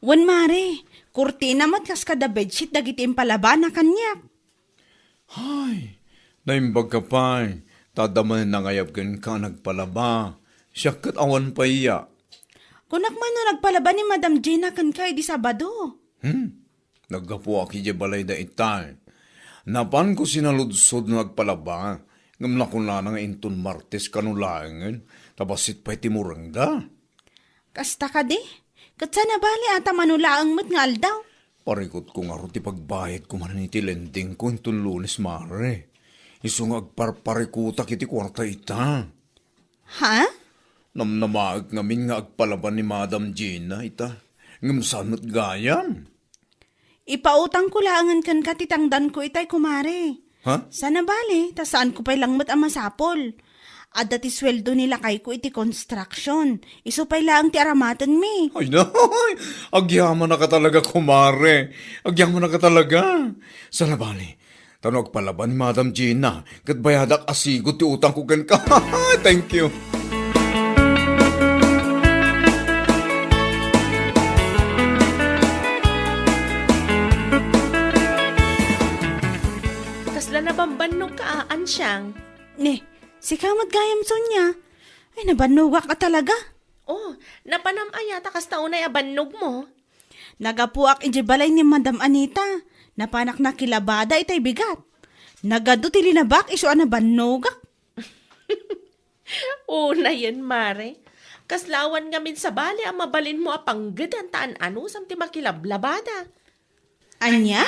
Wen, Mare. Kurtina met kas kada bedsheet dagiti impalabana kaniak. Hay, naimbagka pay, ta adda manen nangayab kenka a nagpalaba. Siak ket awan pay ya. Kunak man no nagpalaba ni Madam Gina kenka idi Sabado. Hmm, naggapuak idiay balayda itay. Napanko sinaludsod no nagpalaba, ngem nakunana nga inton Martes kano laengen, ta bassit pay ti murengda. Kasta kadi? Ket saan a bale a ta mano laeng met nga aldaw? Parikutko ngarud ti pagbayadko manen iti lendingko inton Lunes, Mare. Isu nga agparparikutak iti kuarta ita. Ha? Namnamaek ngamin nga agpalaba ni Madam Gina ita. Ngem saan met gayam? Ipautangko laengen kenka ti tangdanko itay, kumare. Ha? Saan a bale, ta saanko pay lang met a masapul. Adda ti sueldo ni lakayko iti construction. Isu pay laeng ti aramatenmi. Ay, nay! Agyamanak a talaga, kumare. Agyamanak a talaga. Saan a bale, ta no agpalaba ni Madam Gina, ket bayadak a sigud ti utangko kenka. Thank you. Kasla nabambannogka a, Ansiang? Ne, sika met gayam, Sonia. Ay, nabannogak a talaga. Oh, napanam aya ta kasta unay a bannogmo? Nagapuak idiay balay ni Madam Anita. Napanak nakilabada itay bigat. Nagadu ti linabak isu a nabannogak. Unayen, Mare. Kasla awan ngamin sabali a mabalinmo a panggedan ta an-anusam ti makilablabada. Ania?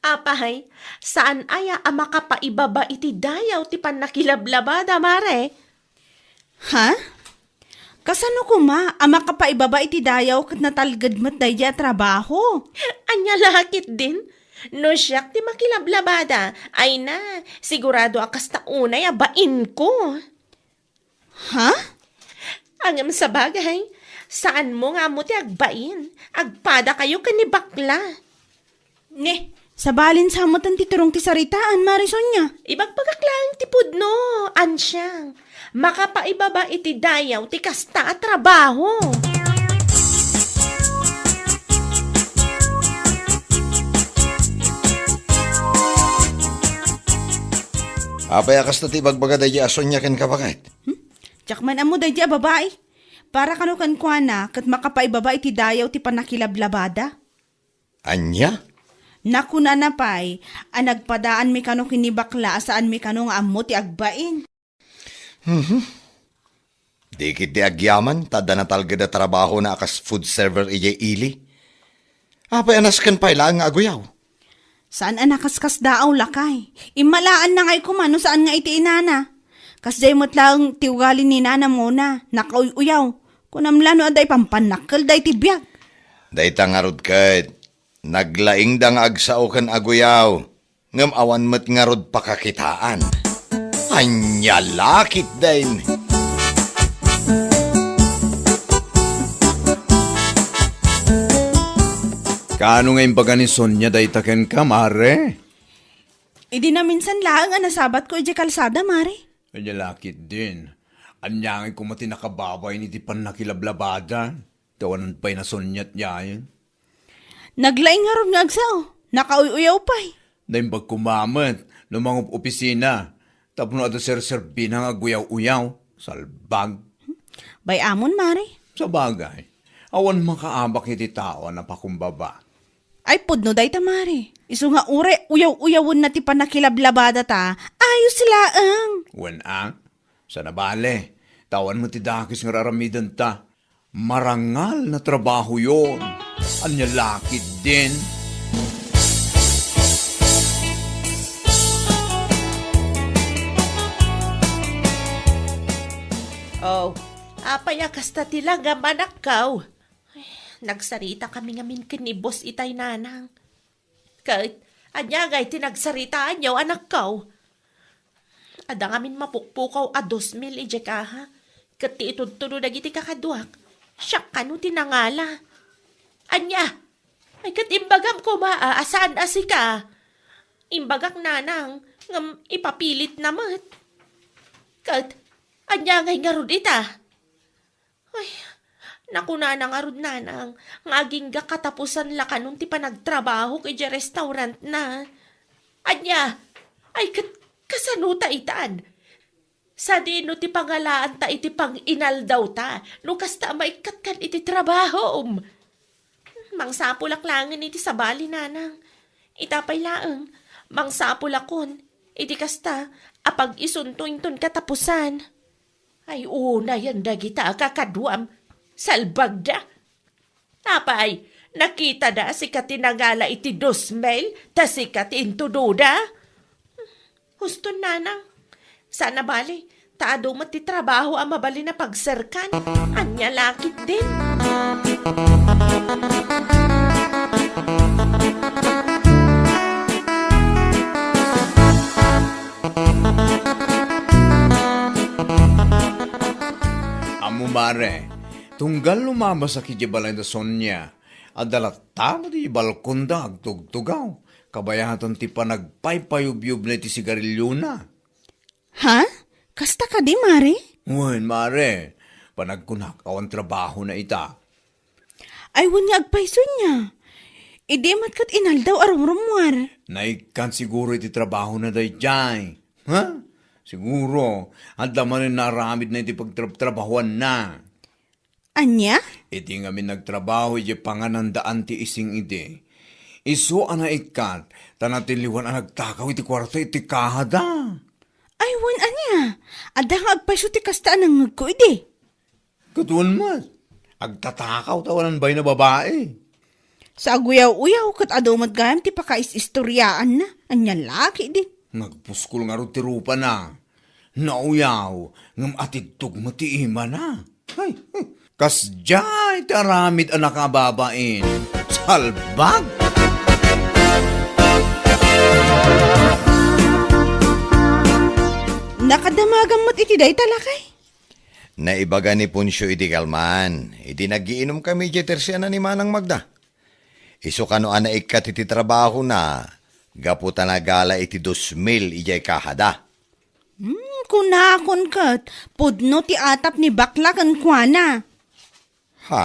Apay, saan aya a makapaibaba iti dayaw ti pannakilablabada, Mare? Ha? Kasano koma a makapaibaba iti dayaw ket natalged met daydi a trabaho? Ania la ketdin? No siak ti makilablabada, ay na, sigurado a kasta unay a bainko. Ha? Ngem sabagay, saanmo nga ammo ti agbain. Agpadakayo ken ni bakla. Ne, sabalin sa metten ti turong ti saritaan, Mare Sonia. Ibagbagak laeng ti pudno, Ansiang. Makapaibaba iti dayaw ti kasta a trabaho. Apay a kasta ti ibagbaga daydi a Sonia kenka, baket? Hmm? Diak man ammo daydi a babai. Para kano kenkuana ket makapaibaba iti dayaw ti pannakilablabada. Ania? Nakunana pay a nagpadaanmi kano ken ni bakla a saanmi kano nga ammo ti agbain. Mhm. Di ketdi agyaman ta adda natalged a trabahona a kas food server idiay ili. Apay a nasken pay laeng nga aguyaw? Saan a nakaskasdaaw, lakay. Immalaanna ngay koma no saan nga iti inana. Kasdiay met laeng ti ugali ni nanam, Mona, nakauy-uyaw. Kunam la no adda ipampannakkel daytoy biag. Dayta ngarud ket, naglaingda nga agsao ken aguyaw, ngem awan met ngarud pakakitaan. Ania la ketdin? Kaano nga imbaga ni Sonia dayta kenka, mare? Idi naminsan laeng a nasabatko idiay kalsada, mare. Ania la ketdin? Ania ngay koma ti nakababain iti pannakilablabada? Tawanan pay nasuniat yayen. Naglaing ngarud nga agsao. Nakauy-uyaw pay. Naimbag koma met no mangup-opisina tapno adda serserbina nga aguyaw-uyaw. Salbag. Bay-amon, mare. Sabagay, awan makaabak iti tao a napakumbaba. Ay, pudno dayta, mare. Isu nga uray uyaw-uyawenna ti pannakilablabadata, ayos laeng. Wen a, saan a bale, ta awan met ti dakes nga ar-aramidenta. Marangal na trabaho yon. Ania la ketdin? Oh, apay a kasta ti langam, anakko? Ay, nagsaritakami ngamin ken ni Boss itay, nanang. Ket ania ngay ti nagsaritaanyo, anakko? Adda ngamin mapukpukaw a dos mil idiay kaha, ket ti itudtudo dagiti kakaduak, siak kano ti nangala. Ania? Ay, ket imbagam koma a, a saan a sika. Imbagak, nanang, ngem ipapilitna met. Ket ania ngay ngarud ita? Ay, nakunana ngarud, nanang, nga agingga katapusan la kanon ti panagtrabahok idiay restaurantna. Ania? Ay, ket kasano ta itan? Sadino ti pangalaanta iti panginaldawta no kasta a maikkat kan iti trabahom? Mangsapulak laengen iti sabali, nanang. Ita pay laeng, mangsapulakon iti kasta a pag-isunto inton katapusan. Ay, unayen dagita a kakaduam, salbagda. Apay, nakitada a sika ti nangala iti dos mil, ta sika ti intudoda? Huston, nanang. Saan a bale, ta adu met ti trabaho a mabalin a pagserkan. Ania la ketdin? Ammo, mare, tunggal lumabasak idiay balay da Sonia, adda latta met idiay balkonda agtugtugaw, kabayatan ti panagpaypayubyubna iti sigariliona. Ha? Kasta kadi, mare? Wen, mare. Panagkunak, awan trabahona ita. Ay, wen nga agpayso nia. Idi met ket inaldaw a rumrummuar. Naikkan siguro iti trabahona daydiay. Ha? Siguro, adda manen naaramidna iti pagtrabtrabahuanna. Ania? Iti ngamin nagtrabaho idiay panganandaan ti ising idi, isu a naikkat, ta natiliwan a nagtakaw iti kuarta iti kahada. Ay, wen, ania? Adda nga agpayso ti kasta a nangngegko idi. Ket wen met, agtatakaw ta awanan bain a babai. Sa aguyaw-uyaw, ket adu met gayam ti pakais-istoriaanna. Ania la ketdin? Nagpuskol ngarud ti rupana. Nauyaw, ngem atidtog met ti imana. Ay, hmm. Kasdiay ti aramid a nakababain. Salbag! Nakadamagam met iti dayta, lakay? Naibaga ni Poncio iti kalman, idi nagiinumkami idiay tersiana ni Manang Magda. Isu kano a naikkat iti trabahona, gapu ta nagala iti dos mil idiay kahada. Hmm, kunakon ket, pudno ti atap ni bakla kenkuana. Ha?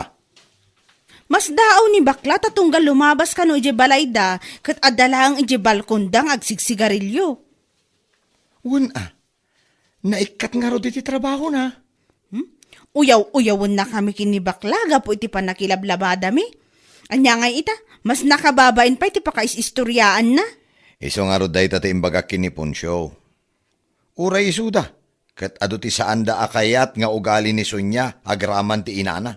Masdaaw ni bakla ta tunggal lumabas kano idiay balayda, ket adda laeng idiay balkonda nga agsigsigarilio. Wen a, naikkat ngarud iti trabahona. Hmm? Uyaw-uyawennakami ken ni bakla gapu iti pannakilablabadami. Ania ngay ita? Mas nakababain pay ti pakais-istoriaanna. Isu ngarud dayta ti imbagak ken ni Poncio. Uray isuda, ket adu ti saanda a kayat nga ugali ni Sonia agraman ti inana.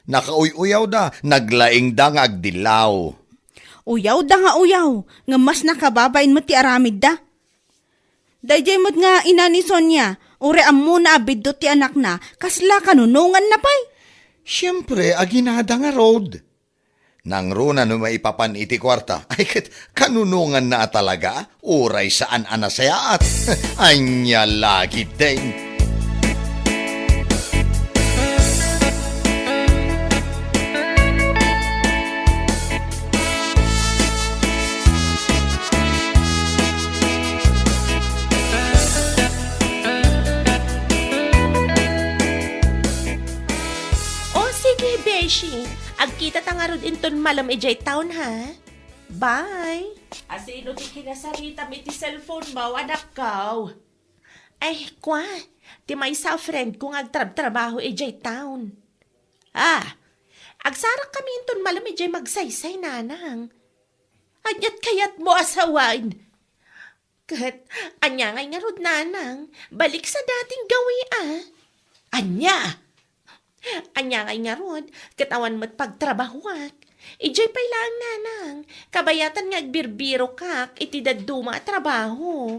Nakauy-uyawda, naglaingda nga agdillaw. Uyawda nga uyaw, nga mas nakababain met ti aramidda. Daydiay met nga ina ni Sonia, uray ammona a biddut ti anakna, kasla kanunonganna pay. Siempre, aginada ngarud. Nangruna no maipapan iti kuarta, ay ket kanunonganna a talaga, uray saan a nasayaat. Ania la ketdin? O, sige, Beshi. Agkitata ngarud inton malem idiay town, ha? Bye. Asino ti kinasaritam iti cellphone mo, anakko? Ay, kua, ti maysa a friend ko nga agtrabtrabaho idiay town. Ah, agsarakkami inton malem idiay Magsaysay, nanang. Aniat kayatmo a sawen? Ket ania ngay ngarud, nanang? Balik sa dating gawi, a. Ania? Ania ngay ngarud? Ket awan met pagtrabahoak. Idiay pay laeng, nanang. Kabayatan nga agbirbirokak iti dadduma a trabaho.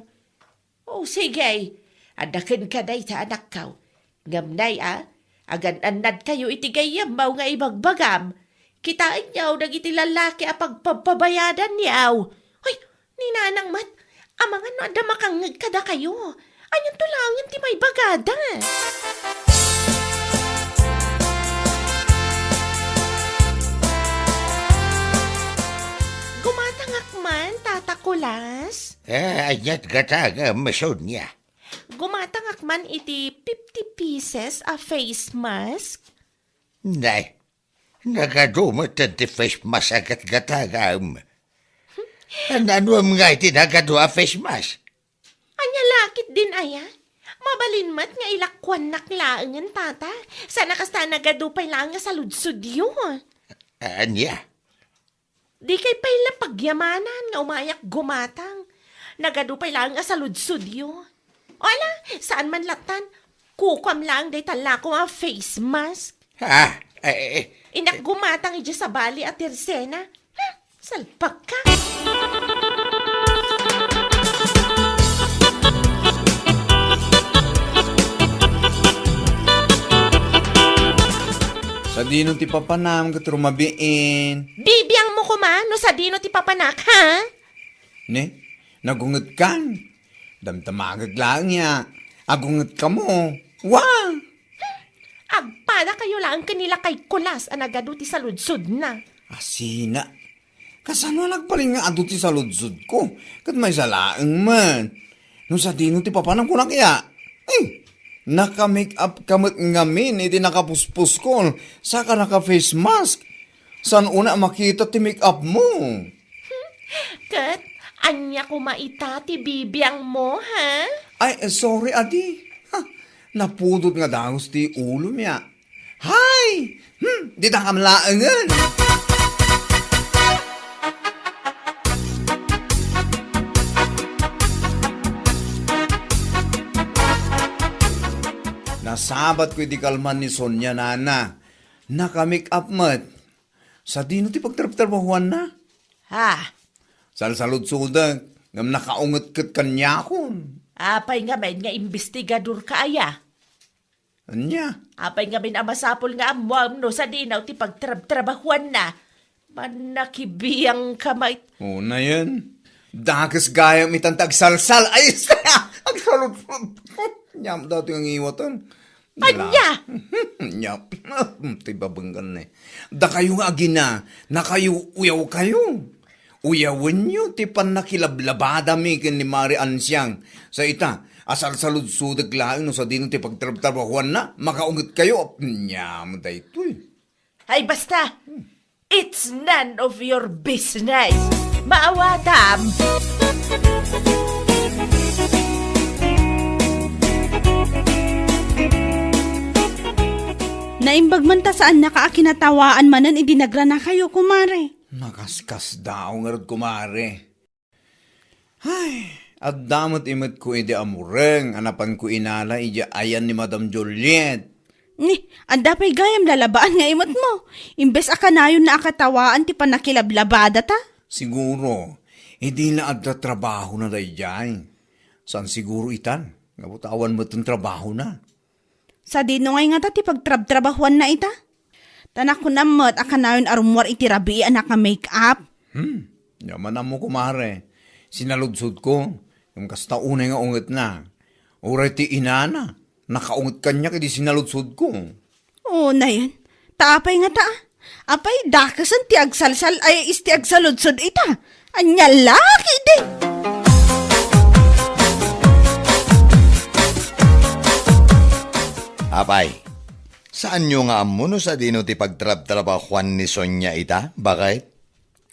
O, sige. Adda kenka dayta, anakko. Ngem nay, a, agan-annadkayo iti gayyemmo nga ibagbagam. Kitaenyo dagiti lalaki a pagpabpabayadanyo. Hoy, ni nanang met, amangan no adda makangngeg kadakayo. Anianto laengen ti maibagada? Gumatangak man, Tata Kulas. Eh, aniat gata nga masudna? Gumatangak man iti fifty pieces a face mask. Nay, nagadu met ti face mask a gatgatangam. Naanuem ngay ti nagadu a face mask? Ania la ketdin aya? Mabalin met nga ilakuannak laengen, Tata. Saan a kasta a nagadu pay laeng a saludsodyo. Ania? Dikay pay la pagyamanan nga umayak gumatang. Nagadu pay laeng a saludsodyo. O ala, saan man lattan, kukuam laeng dayta lako a face mask. Ah, eh, eh, eh. Innak gumatang idiay sabali a tirsena. Hmm, salpagka. Sadino ti papanam ket rumabiin? Bibiangmo koma no sadino ti papanak, ha? Ne, nagungetkan. Damdamagek laeng ya. Agungetkamo. Wa! Agpadakayo laeng ken ni Lakay Kulas a nagadu ti saludsodna. Asina. Kasano a nagbalin nga adu ti saludsodko? Ket maysa laeng man. No sadino ti papanam kunak ya? Eh, naka-make up ka met ngamin iti nakapuspuskol, saka naka-face mask. Saan unay a makita ti make up mo? Ket ania koma ita ti bibiangmo, ha? Ay, sorry, adi. Ha, napudot nga dagus ti ulom ya. Hay! Hmm, dita kam laengen. Nasabatko iti kalman ni Sonia, nana. Naka-make up met. Sadino ti pagtrabtrabahuanna? Ha? Salsaludsodek, ngem nakaunget ket kaniakon. Apay ngamin nga imbestigadorka aya? Ania? Apay ngamin a masapul nga ammoam no sadino ti pagtrabtrabahuanna? Mannakibiangka met. Unayen, dakes gayam itan ti agsalsal. Ay, agsaludsod. Ania met daytoy nga ngiwaten. Ania? Ania? Ti babenggan ne. Dakayo nga agina, nakayo-, uyawkayo. Uyawenyo ti pannakilablabadami ken ni Mari Ansiang. Sa ita, a salsaludsodek laeng no sadino ti pagtrabtrabahuanna, makaungetkayo. Ania met daytoy. Ay, basta! It's none of your business! Maawatam! Naimbag man ta saannaka a kinatawaan manen idi nagranakayo, kumare. Nakaskasdaaw ngarud, kumare. Ay, adda met imetko idi amureng a napanko inala idiay ayan ni Madam Juliet. Ni, adda pay gayam lalabaan nga imetmo. Imbes a kanayonna a katawaan ti pannakilablabadata. Siguro, idi la adda trabahona daydiay. Saan siguro itan, nga butawan met ti trabahona. Sadino ngay ngata ti pagtrabtrabahuanna ita? Ta nakunam met a kanayon a rummuar iti rabii a naka-make-up. Hmm, diak man ammo, kumare. Sinaludsodko, ngem kasta unay nga ungetna. Uray ti inana, nakaunget kaniak idi sinaludsodko. Unayen, ta apay ngata, a? Apay, dakesen ti agsalsal-, ay, is ti agsaludsod ita. Ania la ketdi? Apay, saanyo nga ammo no sadino ti pagtrabtrabahuan ni Sonia ita? Bakit?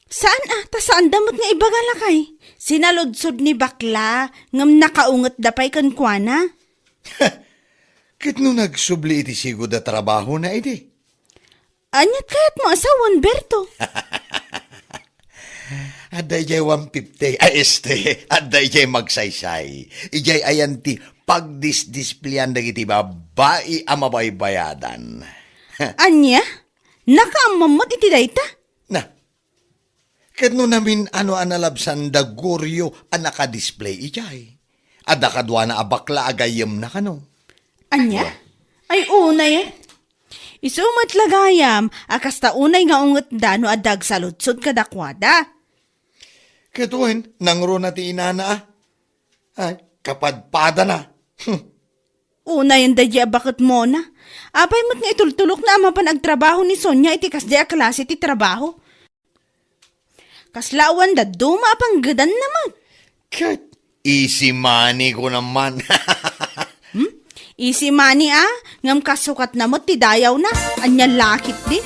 Saan a, ta saanda met nga ibaga lakay. Sinaludsod ni bakla, ngem nakaungetda pay kenkuana. Ket no nagsubli iti sigud a trabahona idi? Aniat kayatmo a sawen, Berto? Adda idiay one fifty, ay, este, adda idiay Magsaysay. Idiay ayan ti pagdisdispleyan dagiti babbai a mabaybayadan. Ania? Nakaammom met iti dayta? Na, ket no namin-ano a nalabsanda, Gorio, a nakadisplay idiay? Adda kaduana a bakla a gayyemna kano? Ania? Ay, unay, eh. Isu met la gayam a kasta unay nga ungetda no adda agsaludsod kadakuada. Ket wen, nangruna ti inana, a? Ay, kapadpadana. Hmm. Unayen daydi a baketmona. Apay met nga itultulokna a mapan agtrabaho ni Sonia iti kasdi a klase ti trabaho? Kasla awan dadduma a panggedanna met. Ket easy money ko naman. Hmm? Easy money, a? Ngem kasukatna met ti dayawna. Ania la ketdi?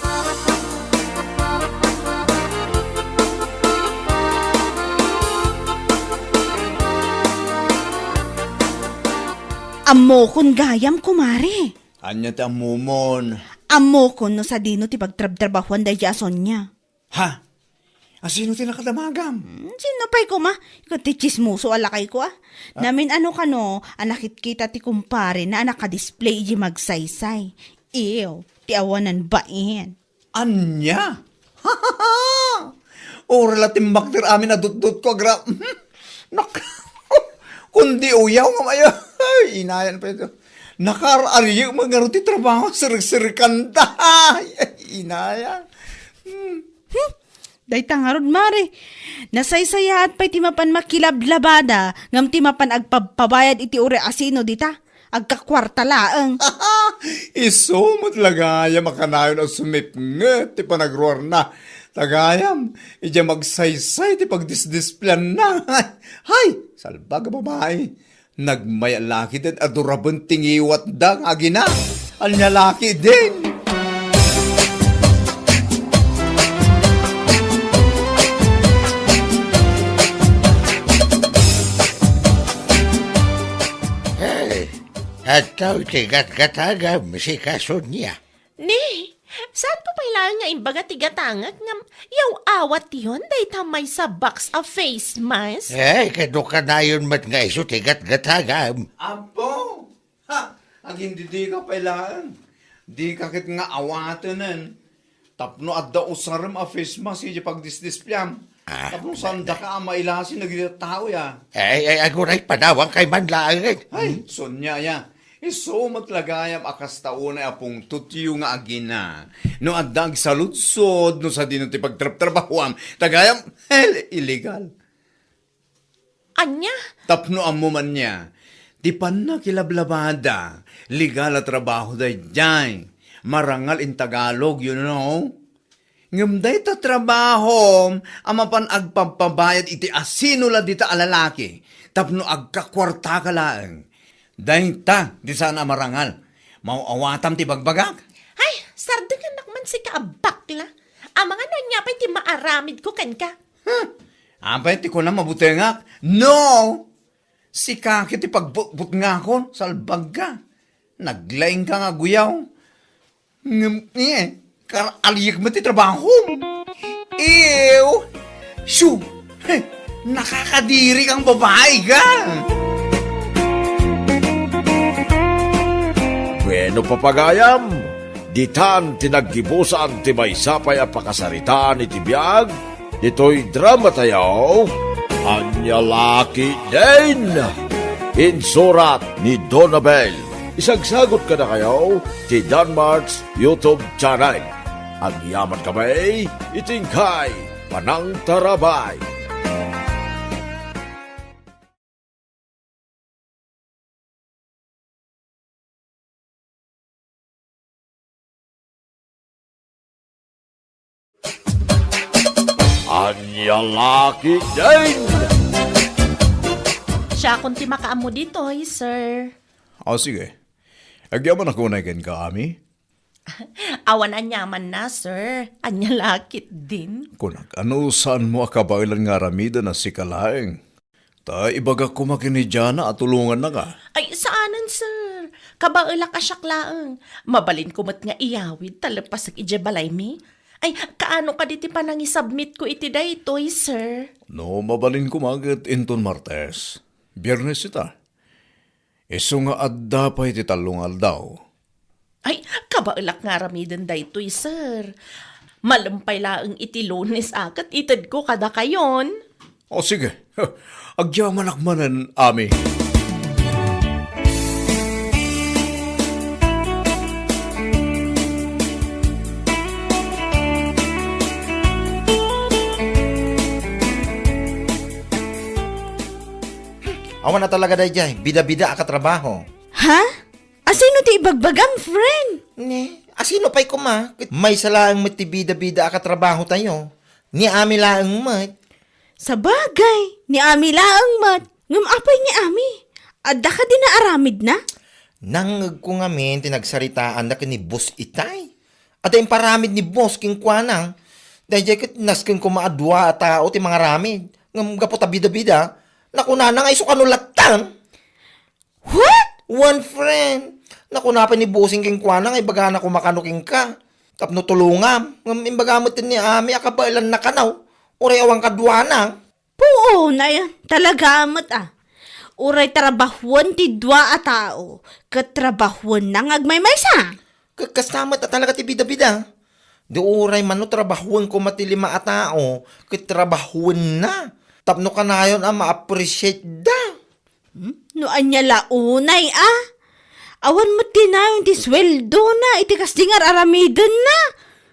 Ammokon gayam, kumare. Ania ti ammomon? Ammokon no sadino ti pagtrabtrabahuan daydi a Sonia. Ha? Asino ti nakadamagam? Hmm, sino pay koma? Ket ti tsismoso a lakayko, a. Ah. Namin-ano kano a nakitkita ti kumparena a nakadisplay iti Magsaysay. Ew, ti awanan bain. Ania? Uray la timmakder amin a dutdotko, agra-, nak-, kundi uyaw nga maya. Ay, inayan pay ito. Nakaar-ariyo met ngarud ti trabaho, sirikanda. Ay, inayan. Hmm. Hmm. Dayta ngarud, mare. Nasaysayaat pay ti mapan makilablabada, ngem ti mapan agpabpabayad iti uray asino dita, agkakuarta laeng. Isu met la gayam a kanayon a sumipnget ti panagruarna. Ta gayam, idiay Magsaysay ti pagdisdispleanna. Hay, salbag a babai. Nagmaya la ketdin a duraben ti ngiwatda nga agina. Ania la ketdin? Hey, adtoy ti gatgatagam, sika Sonia. Ni, saanko pay laeng nga imbaga ti gatangek ngem yaw-awatyon dayta maysa box a face mask? Ay, kano kanayon met nga isu ti gatgatagam? Apo! Ha! Agindidika pay laeng. Dika ket nga awatenen. Tapno adda usarem a face mask iti pagdisdispleam. Ah, tapno saandaka a mailasi dagiti tao, ya. Ay, ay, aguray, panawankayo man laeng. Ay, hmm? Sonia, ya. Isu met la gayam a kasta unay a pungtotyo nga agina. No adda agsaludsod, no sadino ti pagtrabtrabahuam, ta gayam, hel, illegal. Ania? Tapno ammo man nia, ti pannakilablabada, legal a trabaho daydiay. Marangal in Tagalog, you know? Ngem dayta trabahom a mapan agpabpabayad iti asino la dita a lalaki tapno agkakuartaka laeng. Dayta ti saan a marangal. Maaw-awatam ti bagbagak? Ay, sardengannak man sika a bakla. Amangan no ania pay ti maaramidko kenka. Huh? Apay ti kunam a butengak? No! Sika ket ti pagbutbutngakon, salbagka. Naglaingka nga aguyaw. Ngem, eh, kar-, aliek met ti trabahom. Ew! Shoo! Heh, nakakadiri kang babai ka! Bueno, papagayam, ditan ti naggibusan ti maysa pay a pakasaritaan iti biag ditoy drama tayo, Ania La Ketdin. Insurat ni Donabel. Isagsagot kadakayo ti Danmart's YouTube channel. Agyaman kami iti inkay panangtarabay. Ania La Ketdin! Siakon ti makaammo ditoy, sir. O, sige. Agyamanak unay kenka, Ami. Awan aniamanna, sir. Ania La Ketdin? Kunak, no saanmo a kabaelan nga aramiden a sika laeng? Ta ibagak koma ken ni Jana a tulongannaka. Ay, saanen, sir. Kabaelak a siak laeng. Mabalinko met nga iyawid ta lepasek idiay balaymi. Ay, kaano kadi ti panangisubmitko iti daytoy, sir? No mabalin koma ket inton Martes. Biernes ita. Isu nga adda pay ti tallo nga aldaw. Ay, kabaelak nga aramiden daytoy, sir. Malem pay laeng iti Lunes a ket itedko kadakayon. O, sige. Agyamanak manen, Ami. Awan a talaga daydiay, bida-bida a katrabaho. Ha? Asino ti ibagbagam, friend? Ne, asino pay koma? Ket maysa laeng met ti bida-bida a katrabaho tayo. Ni Ami laeng met. Sabagay, ni Ami laeng met. Ngem apay ni Ami? Adda kadi naaramidna? Nangngegko ngamin ti nagsaritaanna ken ni Boss Itay. Adda imparamid ni Boss kenkuana. Daydiay ket nasken koma a dua a tao ti mangaramid. Ngem gapu ta bida-bida, nakunana nga isu kano lattan. What? One friend. Nakuna pay ni Bossing kenkuana nga ibagana koma kano kenka tapno tulongam. Ngem imbaga met ni Ami a kabaelanna kano. Uray awan kaduana. Puonay, talaga met a. Uray trabahoen ti dua a tao, ket trabahoenna nga agmaymaysa. Ket kasta met a talaga ti bida-bida. Di uray mano trabahoen koma ti lima a tao, ket trabahoenna. Tapno kanayon a ma-appreciate da. Hmm? No ania la unay a? Awan met ti nayon ti sueldona iti kasdi nga ar-aramidenna.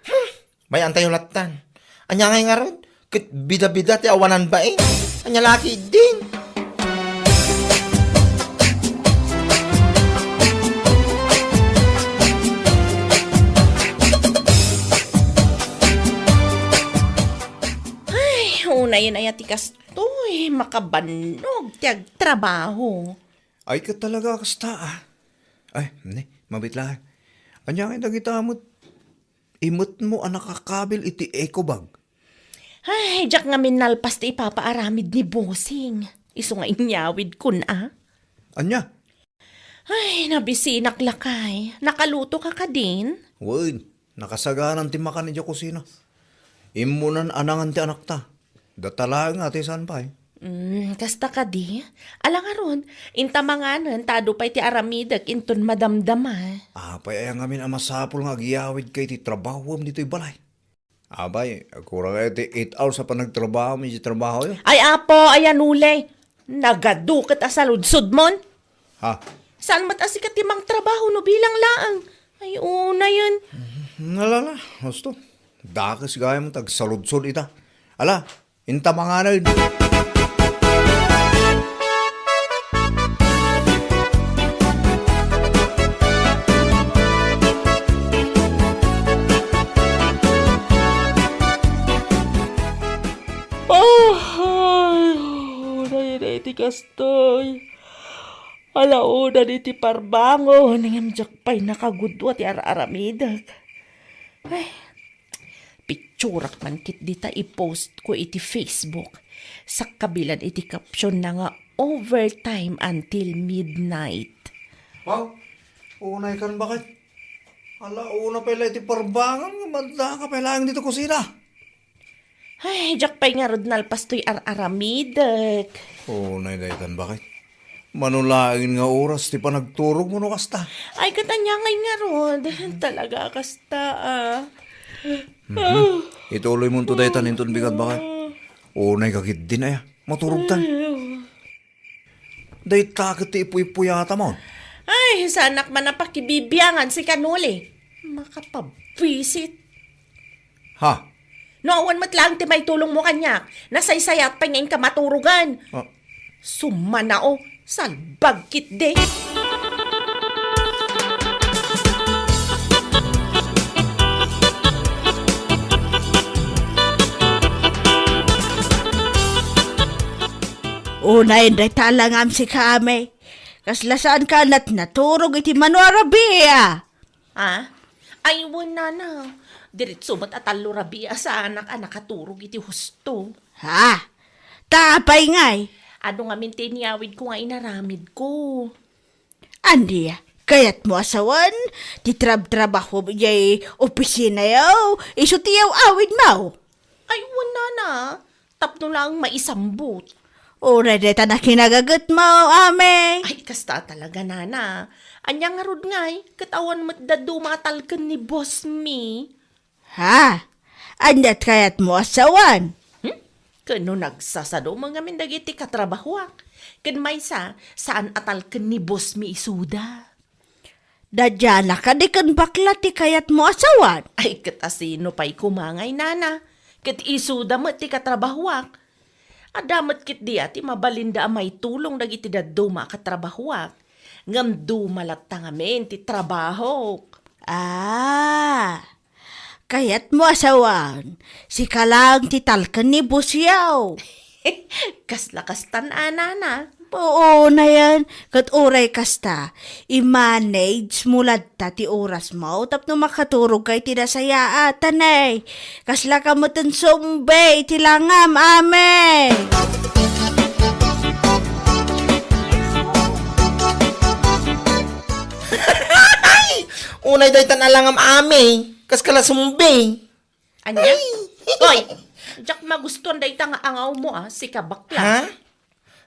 Hmm. Bay-antayo lattan. Ania ngay ngarud? Ket bida-bida ti awanan bain. Ania la ketdin? Ay, unayen aya ti kastoy, makabannog ti agtrabaho. Ay, ket talaga kasta, ah. Ay, ne, mabit laeng. Ania ngay dagita met imetmo a nakakabil iti eco bag? Ay, diak ngamin nalpas ti ipapaaramid ni Bossing. Isu nga inyawidkon, a. Ania? Ay, nabisinak lakay. Nakaluto ka kadin? Wen, nakasagaran ti makan idiay kusina. Immunan a nangan ti anakta. Data laeng nga ti saan pay. Mm, kasta kadi? Ala ngarud, inta manganen ta adu pay ti aramidek inton madamdama. Apay aya ngamin a masapul nga agyawidka iti trabahom ditoy balay? Apay, kurang aya ti eight hours a panagtrabahom iti trabahoyo? Ay, Apo, ayan ulay. Nagadu ket a saludsodmon. Ha? Saan met a sika ti mangtrabaho no bilang laeng? Ay, unayen. Nalala, husto. Dakes gayam ti agsaludsod ita. Ala, inta manganen. Ay, unayen iti kastoy. Ala, unayen iti parbangon, ngem diak pay nakagudua ti ar-aramidek. Ay, picturak man ketdi ta i-post ko iti Facebook. Sakkabilan iti caption na nga overtime until midnight. Wow, unay kan baket. Ala, una pay la iti parbangan nga madda ka pay laeng dito kusina. Ay, diak pay ngarud nalpas toy ar-aramidek. Unay daytan, bakit? Mano laeng nga oras ti panagturog mo no kasta? Ay, ket ania ngay ngarud. Talaga kasta, ah. Mhm. Ituloy mo to daytan inton bigat, bakit? Unay ka ketdin, aya. Maturog ta. Ay, Dayta ket ti ipuy-ipuyata mo. Ay, saanak man a pakibibiangan si Kanuli. Makapabwisit. Ha? No awan met laeng ti maitulong mo kaniak, nasaysayat pay nga inka maturogan. Ah. Sumanao, salbag ketdi. Unay dayta a langam si Kami. Kasla saan ka nat naturog iti mano a rabii? Ha? Ay, wen, nana. Diretso met a tallo rabii saanak a nakaturog iti husto. Ha? Ta apay ngay? Adu ngamin ti inyawidko nga inaramidko. Ania, kayatmo a sawen ti trabtrabahom idiay opisinayo, isu ti yaw-awidmo? Ay, wen, nana. Tapno laeng maisambut. Uray dayta nakinagagetmo, Ami. Ay, kasta talaga, nana. Ania ngarud ngay, ket awan met dadduma a talken ni boss mi. Ha? Aniat kayatmo a sawen? Hmm? Ken no nagsasadom ngamin dagiti katrabahoak, ken maysa, saan a talken ni boss mi isuda. Dadiana kadi ken bakla ti kayatmo a sawen? Ay, ket asino pay koma ngay, nana? Ket isuda met ti katrabahoak. Adda met ketdi a ti mabalinda a maitulong dagiti dadduma a katrabahoak. Ngem duma latta ngamin ti trabahok. Ah, kayatmo a sawen, sika laeng ti talken ni boss yaw. Kasla kastan a, nana. Oo, nayan. Ket uray kasta, i-manage mo latta ti orasmo tapno makaturog ka iti nasayaat, anay. Kasla ka met zombie iti langam, Ami. Unay daytan a langam, Ami. Kas ka la zombie. Ania? Ay! Hoy! Diak magustuan dayta nga angawmo, a, sika bakla. Ha?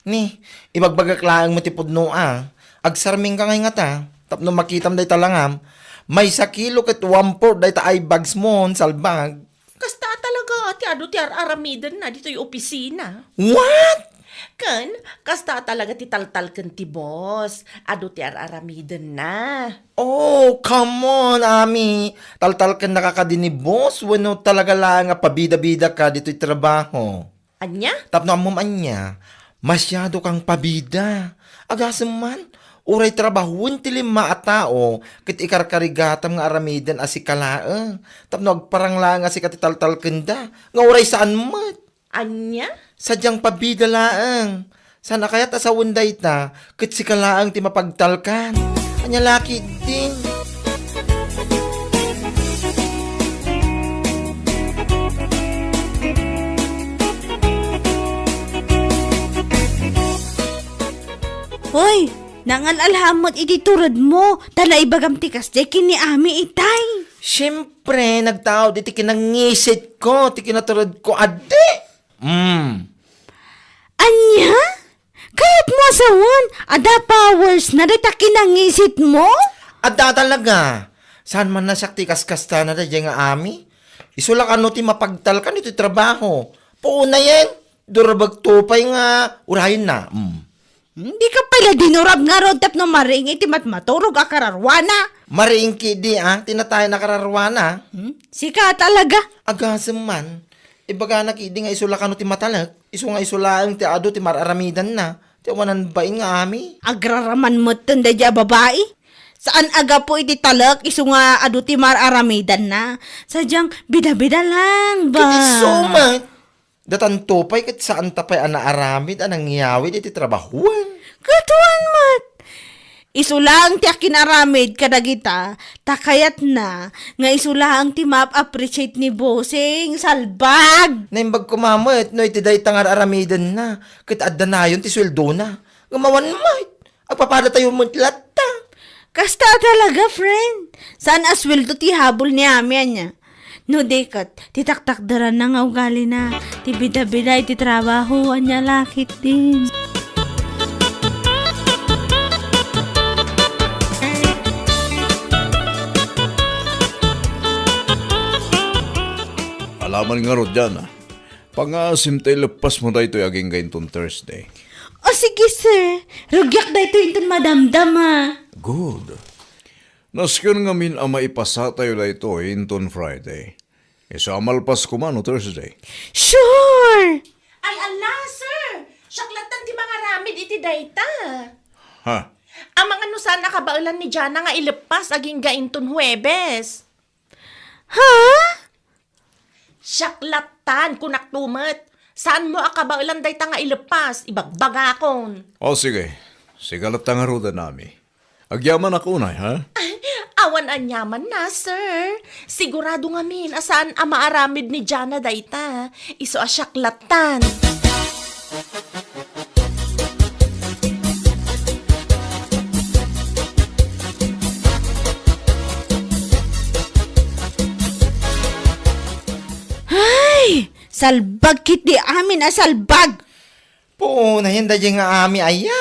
Ni, ibagbagak laeng met ti pudno, a. Agsarming ka ngay ngata, tapno makitam dayta langam, maysa kilo ket one-fourth dayta eye bags mo, salbag. Kasta talaga ti adu ti ar-aramidenna ditoy opisina. What? Ken, kasta talaga ti taltalken ti boss, adu ti ar-aramidenna. Oh, come on, Ami. Taltalkennaka kadi ni boss wenno talaga laeng a pabida-bida ka ditoy trabaho? Ania? Tapno ammom ania, masiado kang pabida. Agasem man, uray trabahoen ti lima a tao ket ikarkarigatam nga aramiden a sika laeng. Tapno agparang laeng a sika ti taltalkenda, nga uray saan met. Ania? Sadiang pabida laeng. Saan a kayat a sawen dayta, ket sika laeng ti mapagtalkan. Ania la ketdi? Hoy, nangal-alhammet iti turedmo, ta naibagam ti kasdiay ken ni Ami itay. Siyempre, nagtaud iti kinangisitko ti kinaturedko, adi. Mm. Ania? Kayatmo a sawen, adda powersna dayta kinangisitmo? Adda talaga. Saan man a siak ti kaskastana daydiay nga Ami? Isu la kano ti mapagtalkan iti trabaho. Puonayen, durabagto pay nga urayenna. Mm. Hmm, dika pay la dinurab ngarud tapno mariing iti matmaturog a kararwana. Mariing ketdi, a, ti natayan a kararwana. Hmm? Sika talaga. Agasem man. Ibagana ketdi nga isu la kano ti matalek. Isu nga isu laeng ti adu ti mar-aramidanna. Ti awanan bain nga Ami. Agraraman metten daydiay a babai. Saan a gapu iti talek isu nga adu ti mar-aramidanna. Sadiang bida-bida lang ba? Ket isu met. Datanto pay ket saanta pay a naaramid a nangyawid iti trabahoen. Ket wen met. Isu laeng ti akinaramid kadagita, ta kayatna nga isu laeng ti maap-appreciate ni Bossing, salbag! Naimbag koma met no iti dayta nga ar-aramidenna, ket adda nayon ti sueldona. Ngem awan met, agpapadatayo met latta. Kasta talaga, friend. Saan a sueldo ti habol ni Ami, ania? No di ket, ti taktakderanna nga ugalina, ti bida-bida iti trabaho, ania la ketdin. Amangan ngarud, Jana. Pangaasim ta ileppasmo daytoy agingga inton Thursday. O sige, sir. Rugiak daytoy inton madamdama. Good. Nasken ngamin a maipasatayo daytoy inton Friday. Isu a malpas koma no Thursday. Sure! Ay, ala, sir! Siak lattan ti mangaramid iti dayta. Ha? Amangan no saan a kabaelan ni Jana nga ileppas agingga inton Huwebes. Ha? Siak lattan, kunak to met. Saanmo a kabaelan dayta nga ileppas, ibagbagakon. O, sige. Sika latta ngaruden, Ami. Agyamanak unay, ha? Awan aniamanna, sir. Sigurado ngamin a saan a maaramid ni Jana dayta. Isu a siak lattan. Ay! Salbag ketdi amin a salbag! Puonayen daydiay nga Ami aya.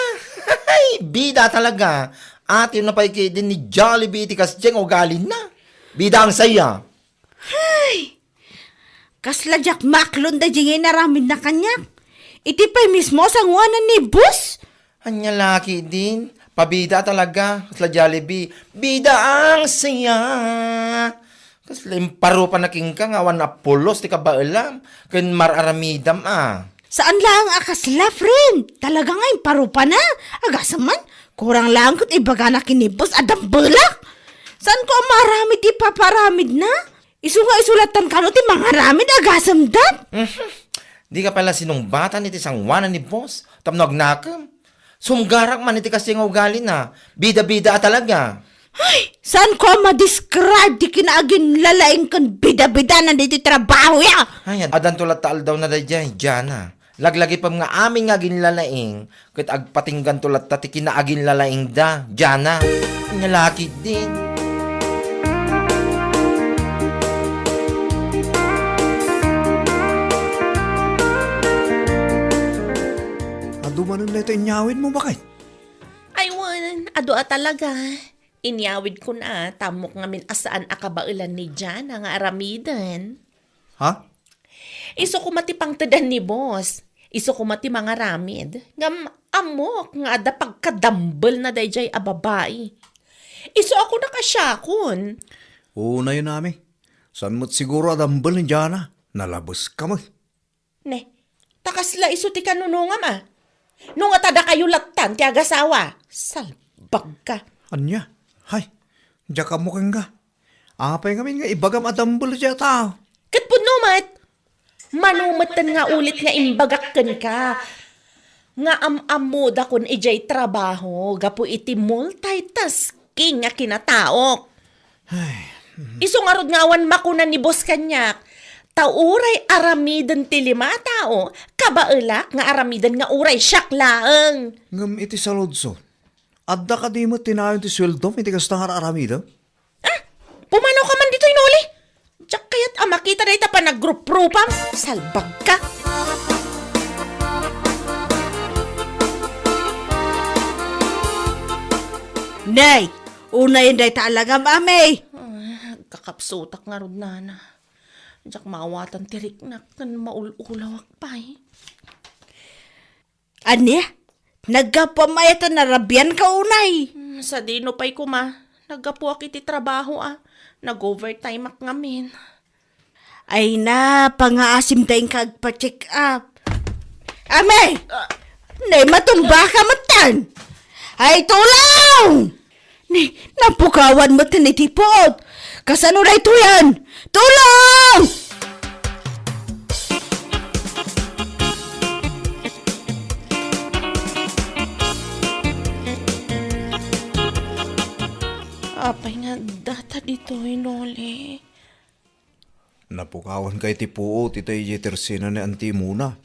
Ay, bida talaga. Atayna pay ketdin ni Jollibee iti kasdiay nga ugalina. Bida ang saya. Ay! Kasla diak maaklon daydiay nga inaramidna kaniak. Iti pay mismo a sangoanan ni boss. Ania la ketdin, pabida talaga, kasla Jollibee. Bida ang saya. Kasla imparupanak kenka nga awan a pulos ti kabaelam ken mar-aramidam a. Saan laeng a kasla, friend. Talaga nga imparupanak. Agasem man, kurang laeng ket ibagana ken ni boss a dambelak. Saanko a maaramid ti ipapaaramidna? Isu nga isu lattan kano ti mangaramid, agasem da. Mhm. Dika pay la sinungbatan iti sangoanan ni boss tapno agnakem. Sumgarak man iti kasdiay nga ugalina. Bida-bida a talaga. Ay, saanko a ma-describe ti kinaaginlalaing ken bida-bidana daytoy trabahoya? Ay, ad-, addanto latta aldawna daydiay, Jana. Laglagipem nga amin nga aginlalaing ket agpatingganto latta ti kinaaginlalaingda, Jana. Nga la ketdin. Adu manen dayta inyawidmo, baket? Ay, wen, adu a talaga. Inyawidkon a, ta ammok ngamin a saan a kabaelan ni Jana nga aramiden. Ha? Isu koma ti pangtedan ni boss. Isu koma ti mangaramid. Ngem ammok nga adda pagkadambelna daydiay a babai. Isu a kunak a siakon. Unayen, Ami. Saan met siguro a dambel ni Jana? Nalabeska met. Ne, ta kasla isu ti kanunongam a. No ngata dakayo lattan ti agasawa, salbagka. Ania? Hay, diak ammo kenka. Apay ngamin nga ibagam a dambel dayta a tao? Ket pudno met. Mano metten nga ulit nga imbagak kenka nga am-ammodakon idiay trabaho gapu iti multitasking nga kinataok. Ay, mhm. Isu ngarud nga awan makuna ni boss kaniak, ta uray aramiden ti lima a tao, kabaelak nga aramiden nga uray siak laeng. Ngem iti saludsod, adda kadi met ti nayon ti sueldom iti kasta nga ar-aramidem? Ah, pumanaw ka man ditoy, Noli. Diak kayat a makita dayta panagrupropam. Salbagka. Nay, unayen dayta alagam, Ami. Ah, agkakapsutak ngarud, nana. Diak maawatan ti riknak ken maul-ulawak pay. Ania? Naggapuam aya ta narabianka unay? Hmm, sadino pay koma. Naggapuak iti trabaho a. Nag-overtimeak ngamin. Ay na, pangaasim ta inka agpa-check up. Ami! Ah. Nay, matumbaka metten! Ay, tulong! Ni, napukawan metten iti puot. Kasano daytoyen? Tulong! Apay nga data ditoy, Noli? Napukawan ka iti puot, ita idiay tersena ni Auntie Mona.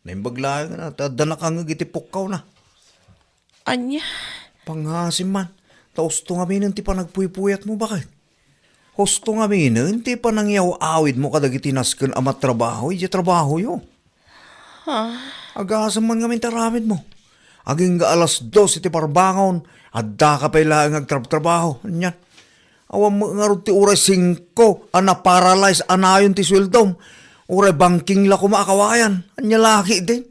Naimbag laeng na, ta adda nakangngeg iti pukkawna. Ania? Pangaasim man. Ta usto ngaminen ti panagpuypuyatmo, baket. Usto ngaminen ti panangiyaw-awidmo kadagiti nasken a matrabaho idiay trabahoyo. Ah. Agasem man ngamin ti aramidmo. Agingga alas dos iti parbangon, addaka pay laeng agtrabtrabaho. Anian? Awan met ngarud ti uray singko a naparalyze a nayon ti sueldom. Uray bangking la koma a kawayan. Ania la ketdin?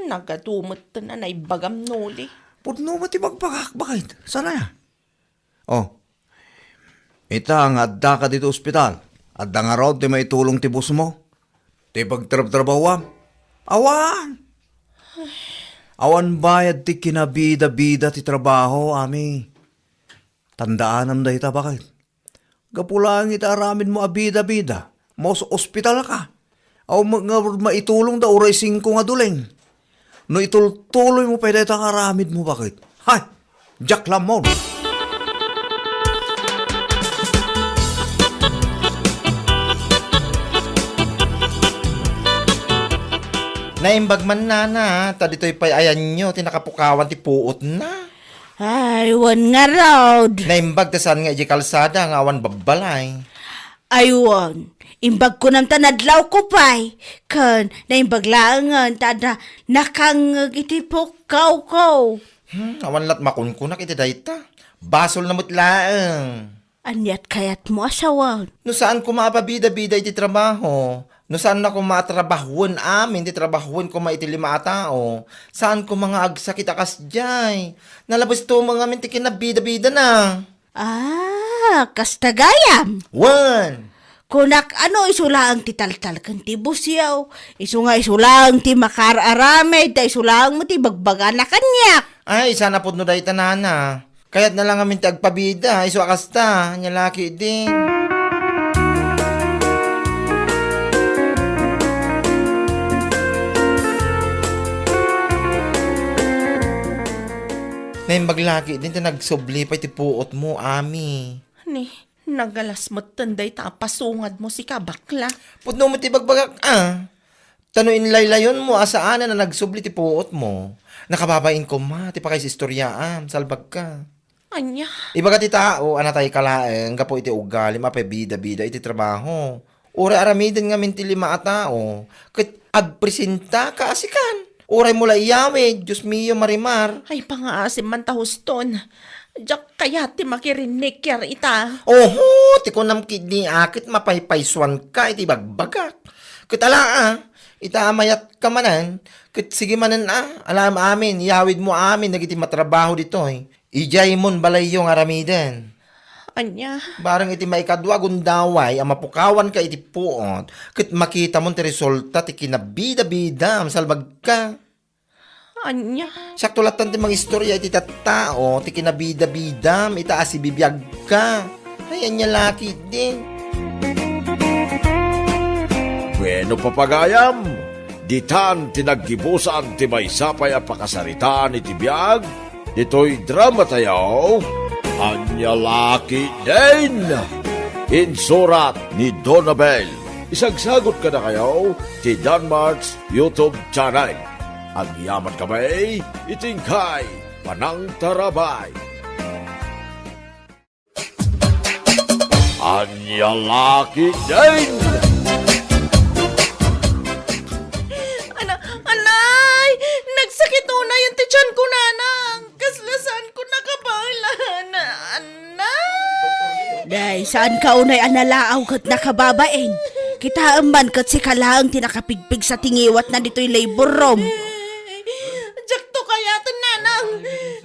Nagadu metten a naibagam, Noli. Pudno met ti bagbagak, baket. Saan aya? Oh. Ita nga addaka ditoy ospital, adda ngarud ti maitulong ti bossmo? Ti pagtrabtrabahuam? Awan! Awan bayad ti kinabidabida ti trabaho, Ami. Tandaanam dayta, baket. Gapu laeng iti aramidmo a bidabida, maus-ospitalka. Awan met nga maitulongda uray singko nga duleng. No itultuloymo pay dayta nga aramidmo, baket. Hay! Diak la ammon! Naimbag man, nana, ta ditoy pay ayanyo ti nakapukawan ti puotna. Ay, wen ngarud. Naimbag ta saan nga idiay kalsada nga awan babbalay. Ay, wen. Imbag kunam ta nadlawko pay. Ken naimbag laengen ta adda nakangngeg iti pukkawko. Hmm, awan lat makunkunak iti dayta. Basolna met laeng. Aniat kayatmo a sawen? No saan koma a pabidabida iti trabaho, no saanna koma a trabahuen amin ti trabahuen koma iti lima a tao, saan koma nga agsakit a kasdiay. Nalabesto met ngamin ti kinabidabidana. Ah, kasta gayam? Wen. Kunak, ano, isu laeng ti taltal ken ti busyaw. Isu nga isu laeng ti makaar-aramid, ta isu laeng met ti ibagbagana kaniak. Ay, saan a pudno dayta, nana. Kayatna la ngamin ti agpabida, isu a kasta, ania la ketdin. Naimbag la ketdin ta nagsubli pay ti puotmo, Ami. Ni, nagalas metten dayta a pasungad mo, sika, bakla. Pudno met ti ibagbagak, a. Ta no inlaylayonmo a saanen a nagsubli ti puotmo, nakababain koma ti pakaisistoriaam, salbagka. Ania? Ibaga ti tao a natayka laeng gapu iti ugalim a pabida-bida iti trabaho. Uray aramiden ngamin ti lima a tao, ket agpresentaka a sikan. Uray mo la iyawid, Dios mio, Marimar. Ay, pangaasim man ta huston. Diak kayat ti makirinnikiar ita. Oho, ti kunam ketdi a ket mapaypaysuanka iti ibagbagak. Ket ala a, ita a mayatka manen, ket sige manen a, alaem amin, iyawidmo amin dagiti matrabaho ditoy. Idiaymon balayyo nga aramiden. Ania? Bareng iti maikadua a gundaway a mapukawanka iti puot, ket makitamon ti resulta ti kinabida-bidam, salbagka. Ania? Siakto lattan ti mangistorya iti tattao ti kinabida-bidam ita a sibibiagka. Ay, ania la ketdin? Bueno, papagayam, ditan ti naggibusan ti maysa pay a pakasaritaan iti biag ditoy dramatayo, Ania la ketdin? Insurat ni Donabel. Isagsagut kadakayo ti Danmart's YouTube channel. Agyaman kami iti inkay panangtarabay. Ania la ketdin? Ana-, anay! Nagsakit unayen ti tianko, nanang! Kasla saanko nakabaelan! Anay! Day, saanka unay a nalaaw ket nakababain? Kitaem man ket sika laeng ti nakapigpigsa ti ngiwatna ditoy labor room. Diakto kayaten, nanang!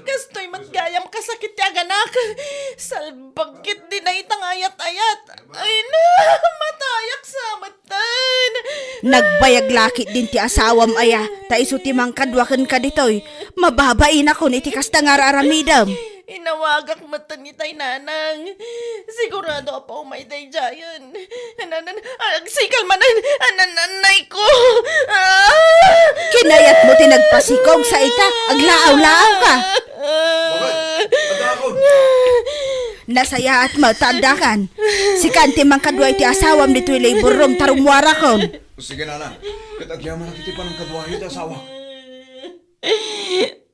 Kastoy met gayam kasakit ti aganak! Salbag ketdi dayta nga ayat-ayat! Ay na, matayak sa metten. Nagbayag la ketdin ti asawam aya, ta isu ti mangkadua kenka ditoy. Mababainakon iti kasta nga ar-aramidem. Inawagak metten itay, nanang. Sigurado a paumay daydiayen. Anan, agsikal manen. Anan, anay ko. Ah! Kinayatmo ti nagpasikog sa ita, aglaaw-laaw ka. Bakit? Adda akon. Nasayaat met ta addakan. Sikan ti mangkadua iti asawam ditoy labor room, ta rummuarakon. Sige, nana. Ket agyamanak iti panangkaduayo iti asawa.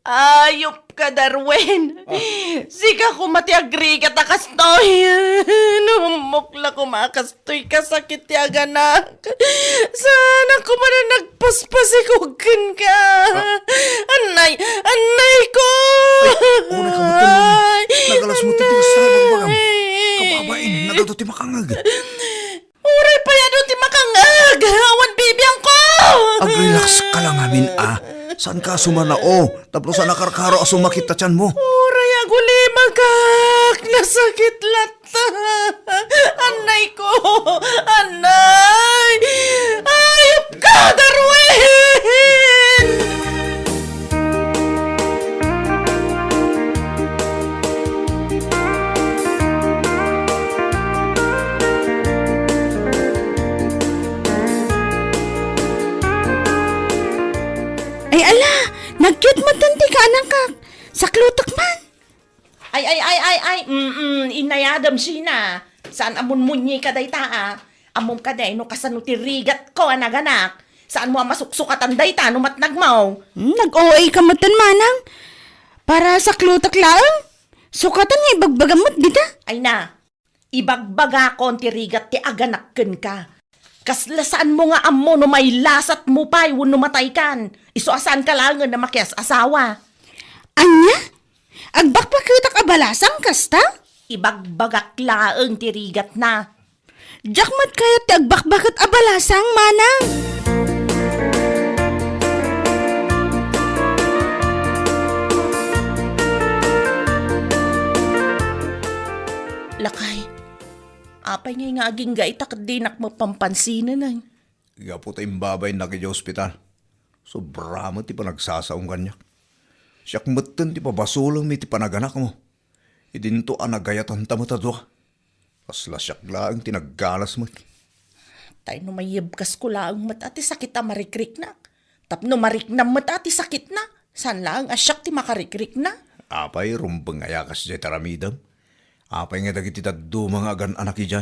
Ayop ka, Darwin. Ah. Sika koma ti agrigat a kastoy. No ammok la koma a kastoy kasakit ti aganak. Saan a koma a nagpaspasikog kenka. Ah. Annay, annay ko. Ay, unay ka, matan, Mami. Ay, nagalas mo ti annay. Tigas na bagam. Kababain, nagadu ti makangag. Uray pay adu ti makangag! Awan bibiangko! Ag-relax ka lang amin, a. Saan ka sumanao? Tapno saan a karkaro a sumakit ta tianmo? Uray agulimagak! Nasakit latta! Annay ko! Annay! Ayop ka, Darwin! Ay, ala, nag-cute met ti kaanakak. Saklutak man. Ay, ay, ay, ay, ay. Mm, inayadam, Sheena. Saan a munmunyi ka dayta, a? Ammom kadi no kasano ti rigatko a naganak? Saanmo a masuksukatan dayta no matnagmo? Hmm, nag-O A ka met, manang. Para saklutak laeng. Sukatan nga ibagbagam met dita. Ay na, ibagbagakon ti rigat ti aganak kenka. Kasla saanmo nga ammo no mailasatmo pay wenno mataykan. Isu a saanka laengen a makias-asawa. Ania? Agbakbaketak a balasang kasta? Ibagbagak laeng ti rigatna. Diak met kayat ti agbakbaket a balasang, manang. Lakay, apay ngay nga agingga ita ket dinak mapampansinan, ay? Gapu ta imbabainnak idiay ospital, sobra met ti panagsasaom kaniak. Siak metten ti pabasolem iti panaganakmo. Idinto a nagayatanta met a dua. Kasla siak laeng ti naggalas met. Tay no mayebkasko laeng met a ti sakit a marikriknak. Tapno mariknam met a ti sakitna, saan laeng a siak ti makarikrikna? Apay, rumbeng aya kasdiay ti aramidem? Apay nga dagiti dadduma nga agan-anak idiay,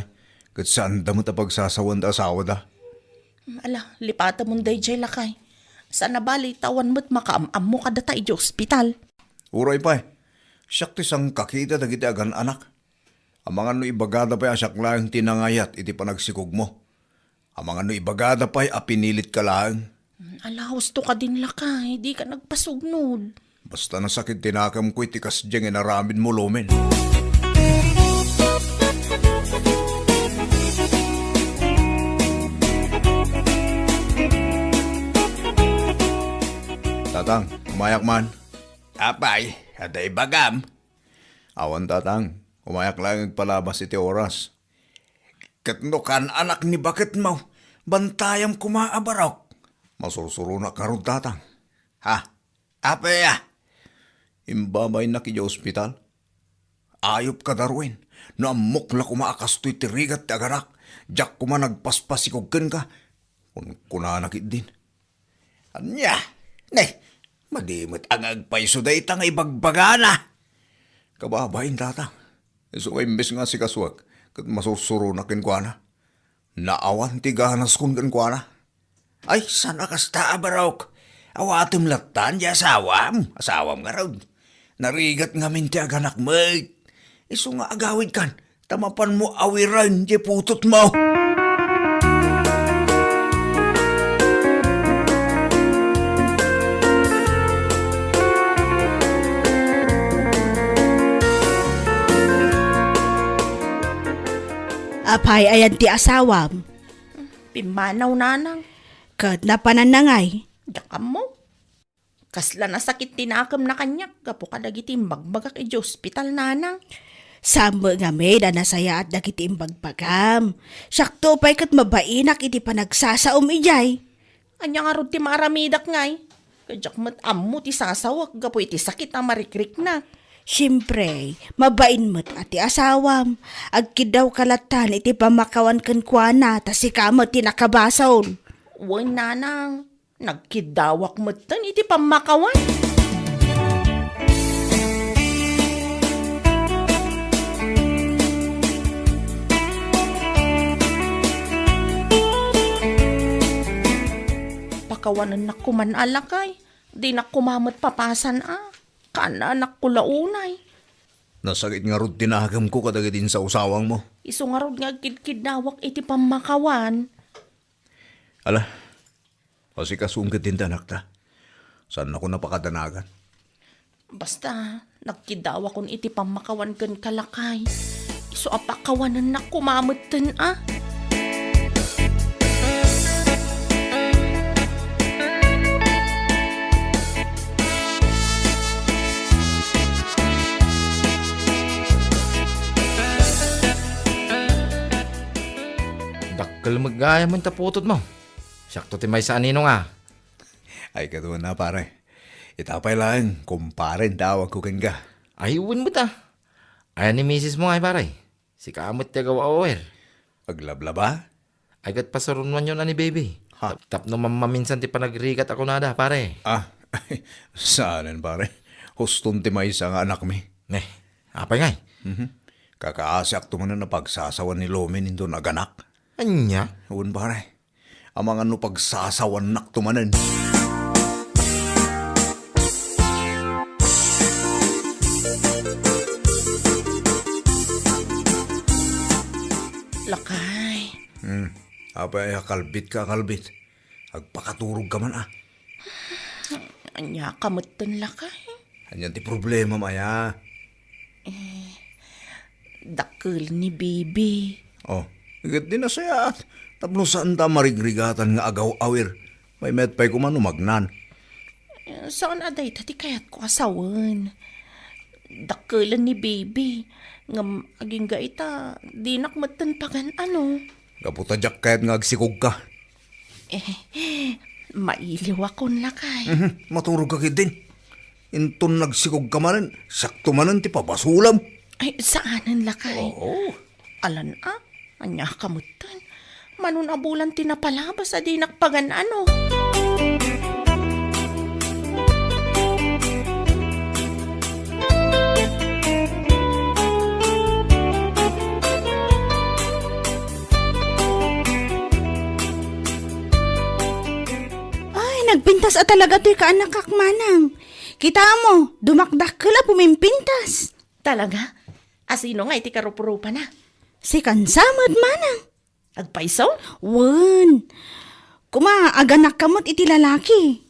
ket saanda met a pagsasawen ti asawada? Ala, lipatemon daydiay, lakay. Saan a bali ta awan met makaam-ammo kadata idiay ospital. Uray pay, siak ti sangkakita dagiti agan-anak. Amangan no ibagada pay a siak laeng ti nangayat iti panagsikogmo. Amangan no ibagada pay a pinilit ka laeng. Ala, husto ka din, lakay, dika nagpasugnod. Basta nasakit ti nakemko iti kasdiay nga inaramidmo, Lumen. Tatang, umayak man. Apay, adda ibagam? Awan, Tatang. Umayak laeng agpalabas iti oras. Ket no kaan-anak ni baketmo, bantayam koma a barok. Masursuronak ngarud, Tatang. Ha? Apay a? Imbabainnak idiay ospital. Ayop ka, Darwin. No ammok la koma a kastoy ti rigat ti aganak, diak koma nagpaspasikog kenka. Kunkunana ketdin. Ania? Ne, madi met a nga agpayso dayta nga ibagbagana. Kababain, Tatang. Isu nga imbes nga asikasuak, ket masursuronak kenkuana. Naawan ti ganaskon kenkuana. Ay, saan a kasta a barok? Awatem lattan ti asawam. Asawam ngarud. Narigat ngamin ti aganak met. Isu nga agawidkan, ta mapanmo awiren ti putotmo. Apay, ayan ti asawam? Pimmanaw, nanang. Ket napanan na ngay? Diak ammo. Kasla nasakit ti nakemna kaniak gapu kadagiti imbagbagak idiay ospital, nanang. Saan met ngamin a nasayaat dagiti imbagbagam. Siakto pay ket mabainak iti panagsasaom idiay. Ania ngarud ti maaramidak ngay? Ket diak met ammo ti sasawek gapu iti sakit a marikriknak. Siempre, mabain met a ti asawam. Agkiddawka lattan iti pammakawan kenkuana, ta sika met ti nakabasol. Wen, nanang. Nagkiddawak metten iti pammakawan. Pakawanennak koman a lakay. Dinak koma met papasan a. Kaanakko la unay. Nasakit ngarud ti nakemko kadagiti insawsawangmo. Isu ngarud nga agkidkiddawak iti pammakawan. Ala, asikasuon ketdin ti anakta. Saannakon a pakadanagan. Basta, nagkiddawakon iti pammakawan kenka, lakay. Isu a pakawanennak koma metten a. Dakkel met gayam ta putotmo. Siakto ti maysa a ninong a. Ay, kaduana, pare. Ita pay laeng, kumpare, ti awagko kenka. Ay, wen met a. Aya ni misismo ngay, pare? Sika met ti agaw-awer. Aglablaba? Ay, ket pasuronwanyon a ni baby. Ha? Tap-, tapno mammaminsan ti panagrigat a kunada, pare. Ah, saanen, pare. Huston ti maysa nga anakmi. Ne, apay ngay? Mhm. Kakaasiakto manen a pagsasawan ni Lomin inton aganak. Ania? Wen, pare. Amangan no pagsasawannakto manen. Lakay. Hmm. Apay a kalbitka a kalbit? Agpakaturogka man a. Ania ka metten, lakay? Ania ti problemam aya? Eh, dakkel ni baby. Oh, ket di nasayaat. Tapno saanta a marigrigatan nga agaw-awer. Maymayat pay koma no magnan. Eh, saan a dayta ti kayatko a sawen. Dakkelen ni baby. Ngem agingga ita, dinak metten pagan-ano. Gapu ta diak kayat nga agsikogka. Eh, mailiwakon, lakay. Mhm, maturogka ketdin. Inton nagsikogka manen, siakto manen ti pabasulam. Ay, saanen, lakay. Oo. Alan a, ania ka metten. Mano a bulan ti napalabas a dinak pagan-ano. Ay, nagpintas a talaga toy kaanakak, manang. Kitaem, dumakdakkel a pumimpintas. Talaga? A sino ngay ti karuprupana? Sikan sa met, manang. Agpayso? Wen. Koma, aganakka met iti lalaki.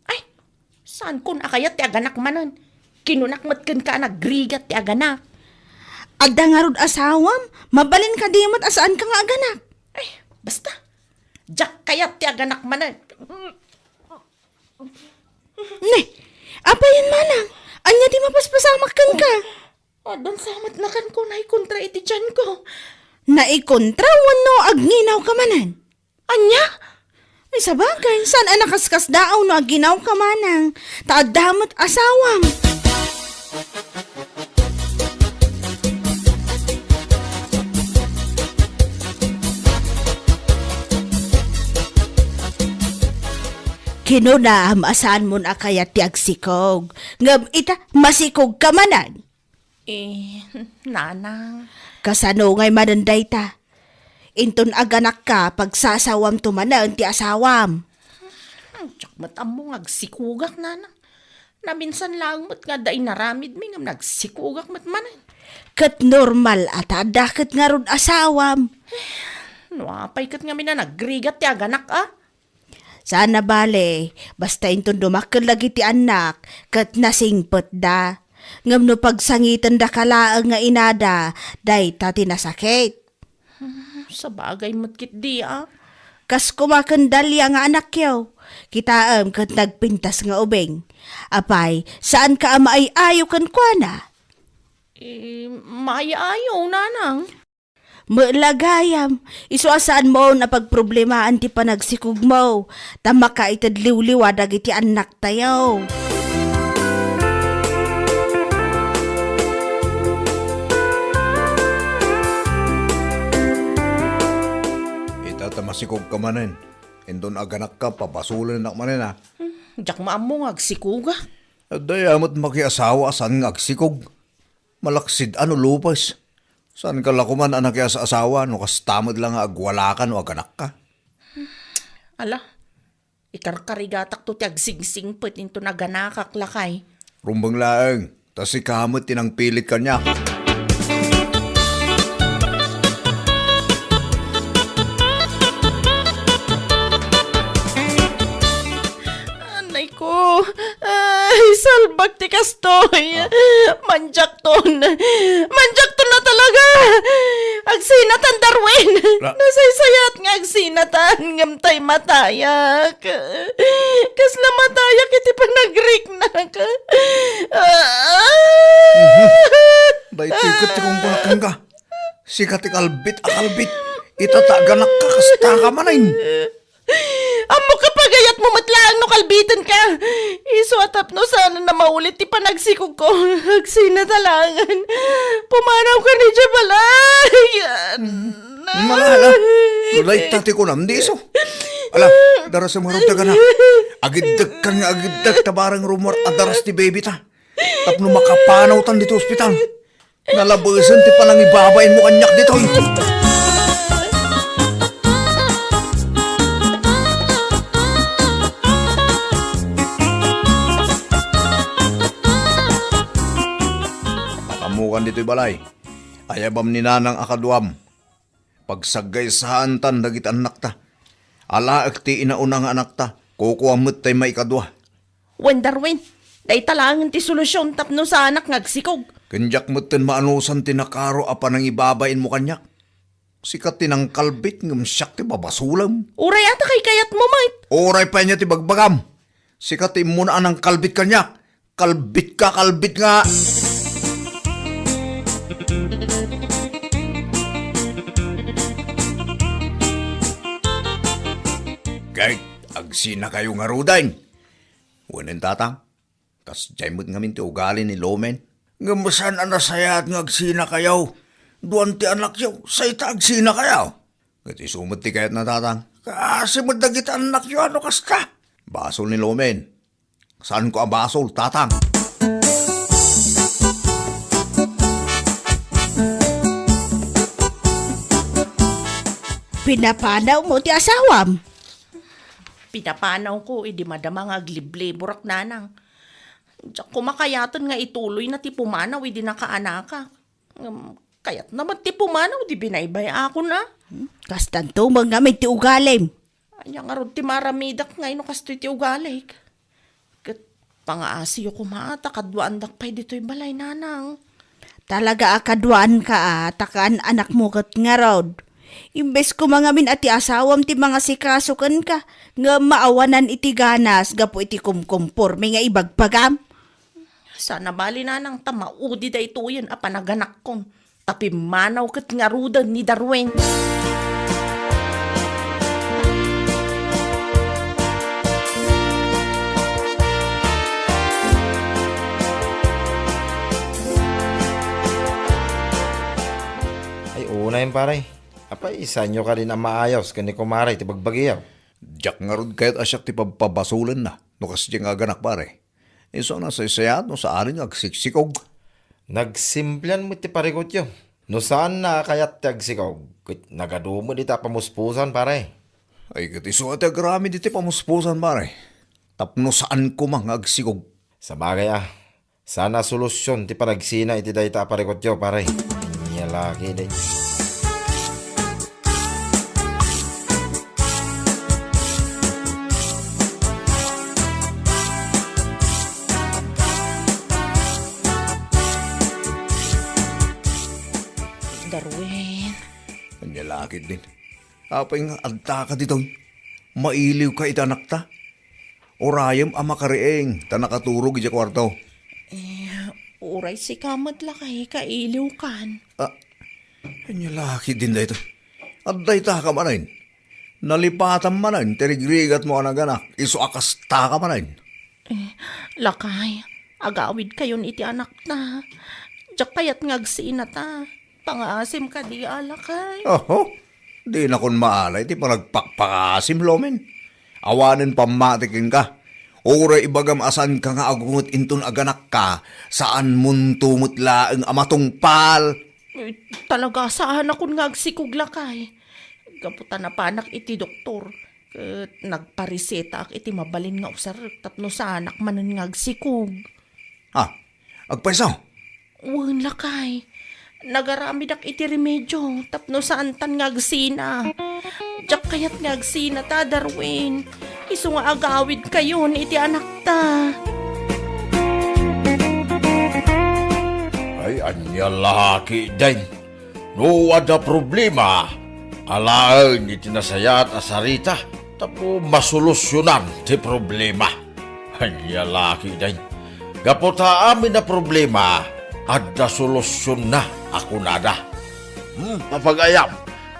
Ay, saankon a kayat ti aganak manen. Kinunak met kenka a nagrigat ti aganak. Adda ngarud asawam, mabalin kadi met a saanka nga aganak. Ay, basta. Diak kayat ti aganak manen. Ne, apayen, manang? Ania ti mapaspasamak kenka? Addan sa met nakanko naikontra iti tianko. Naikontra wenno agnginaw ka manen? Ania? Ay, sabagay, saan a nakaskasdaaw no agginaw ka manang? Ta adda met asawam. Kinunam a saanmon a kayat ti agsikog, ngem ita, masikog ka manen. Eh, nanang. Kasano ngay manen dayta? Inton aganakka, pagsasawamto manen ti asawam. Hmm, diak met ammo nga agsikogak, nanang. Naminsan laeng met nga adda inaramidmi ngem nagsikogak met manen. Ket normal a ta adda ket ngarud asawam. No apay ket ngamin a nagrigat ti aganak a? Saan a bale, basta inton dumakkel dagiti annak ket nasingpetda. Ngem no pagsangitendaka laeng nga inada, dayta ti nasakit. Hmm, sabagay met ketdi a. Kas koma ken Dalia nga anakyo, kitaem ket nagpintas nga ubing. Apay, saanka a maay-ayo kenkuana? Eh, maay-ayo, nanang. Met la gayam, isu a saanmon a pagproblemaan ti panagsikogmo, ta makaited liwliwa dagiti annaktayo. Ita ta masikogka manen. Inton aganakka, pabasolennak manen a. Hmm, diak maammo nga agsikogak. Adda aya met makiasawa a saan nga agsikog. Malaksid a no lupes. Saanka la koman a nakias-asawa no kasta met la nga agwalaka no aganakka? Ala, ikarkarigatakto ti agsingsingpet inton aganakak, lakay. Rumbeng laeng, ta sika met ti nangpilit kaniak. Anay ko, ay, salbag ti kastoy. Ah. Manjakton. Manjakton na talaga. Agsinatan, Darwin. La- Nasaysayat nga agsinatan, ngem tay matayak. Kasla matayak iti panagriknak. Ah. Mhm. Daytoy ket ti kunkunak kenka. Sika ti kalbit a kalbit. Ita ta aganakka, kasta ka manen. Ammok a pagayatmo met laeng no kalbitenka. Isu a tapno saan a maulit ti panagsikogko. Agsina ta laengen. Pumanawka idiay balay. Malala. Tulay ta ti kunam, di isu. Ala, darasem ngarud dagana. Agiddekkan nga agiddek ta bareng rummuar a daras ti baby ta. Tapno makapanawtan ditoy ospital. Nalabesen ti panangibabainmo kaniak ditoy. Makaammokan ditoy balay. Ayabam ni nanang a kaduam. Pagsagaysaantan dagiti annakta. Alaek ti inauna nga anakta. Kukuam met tay maikadua. Wen, Darwin, dayta laengen ti solusion tapno saanak nga agsikog. Ken diak metten maanusan ti nakaro a panangibabainmo kaniak. Sika ti nangkalbit ngem siak ti babasolem. Uray ata kaykayatmo met. Uray pay ania ti bagbagam. Sika ti immuna a nangkalbit kaniak. Kalbit ka, kalbit nga. Ket agsinakayo ngaruden. Wen, tatang, kasdiay met ngamin ti ugali ni Lomen. Ngem saan a nasayaat nga agsinakayo. Duan ti anakyo, say ta agsinakayo. Ket isu met ti kayatna, tatang. Kaasi met dagiti annakyo a no kasta. Basol ni Lomen. Saanko a basol, tatang. Pinapanawmo ti asawam? Pinapanawko idi madama nga aglibliburak, nanang. Diak koma kayaten nga ituloyna ti pumanaw idi nakaanakak. Ngem, kayatna met ti pumanaw idi binaybay-akon, a. Hmm, kastanto met ngamin ti ugalim. Ania ngarud ti maaramidak nga no kastoy ti ugalik? Ket pangaasiyo koma ta kaduaandak pay ditoy balay, nanang. Talaga a kaduaanka, a, ta kaan-anakmo ket ngarud. Imbes koma ngamin a ti asawam ti mangasikaso kenka, ngem maawanan iti ganas gapu iti kumkumporme nga ibagbagam. Saan a bali, nanang, ta maudi daytoyen a panaganakkon, ta pimmanaw ket ngaruden ni Darwin. Ay, unay, pare. Apay, saanyo kadin a maayos ken ni kumare ti bagbagiyo? Diak ngarud kayat a siak ti pabpabasolenna no kasdiay nga aganak, pare. Isu a nasaysayat no saanen nga agsiksikog. Nagsimplian met ti parikutyo. No saanna a kayat ti agsikog, ket nagadu met ita a pamuspusan, pare. Ay, ket isu a ti agraman iti pamuspusan, pare. Tapno saan koma nga agsikog. Sabagay a, saan a solusion ti panagsina iti dayta a parikutyo, pare. Ania la ketdin. Darwin. Ania la ketdin. Apay nga adda ka ditoy? Mailiw ka iti anakta? Urayem a makariing ta nakaturog idiay kuarto. Eh, uray sika met lakay, kailiwkan. Ah, ania la ketdin daytoy? Adda ita ka manen. Nalipatam manen ti rigrigatmo a naganak, isu a kasta ka manen. Eh, lakay, agawidkayon iti anakta. Diak kayat nga agsinata. Pangaasim kadi a, lakay. Oho, dinakon maala iti panagpakpangaasim, Lomen. Awanen pammati kenka. Uray ibagam a saanka nga agunget inton aganakka, saanmonto met laeng a matungpal. Eh, talaga, saanakon nga agsikog, lakay. Gapu ta napanak iti doktor, ket nagparesetaak iti mabalin nga usarek tapno saanak manen nga agsikog. Ah, agpayso? Wen, lakay. Nagaramidak iti remedio tapno saantan nga agsina. Diak kayat nga agsina ta, Darwin. Isu nga agawidkayon iti anakta. Ay, ania la ketdin. No adda problema, alaen iti nasayaat a sarita tapno masolusyonan ti problema. Ania la ketdin. Gapu ta amin a problema, adda solusyonna a kunada. Hmm, papagayam,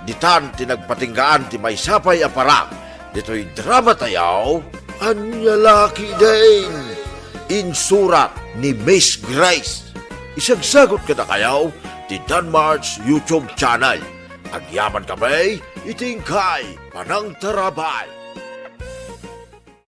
ditan ti nagpatinggaan ti maysa pay a parang ditoy drama tayo. Ania la ketdin. Insurat ni Miss Grace. Isagsagot kadakayo ti Danmar's YouTube channel. Agyaman kami iti inkay panangtarabay.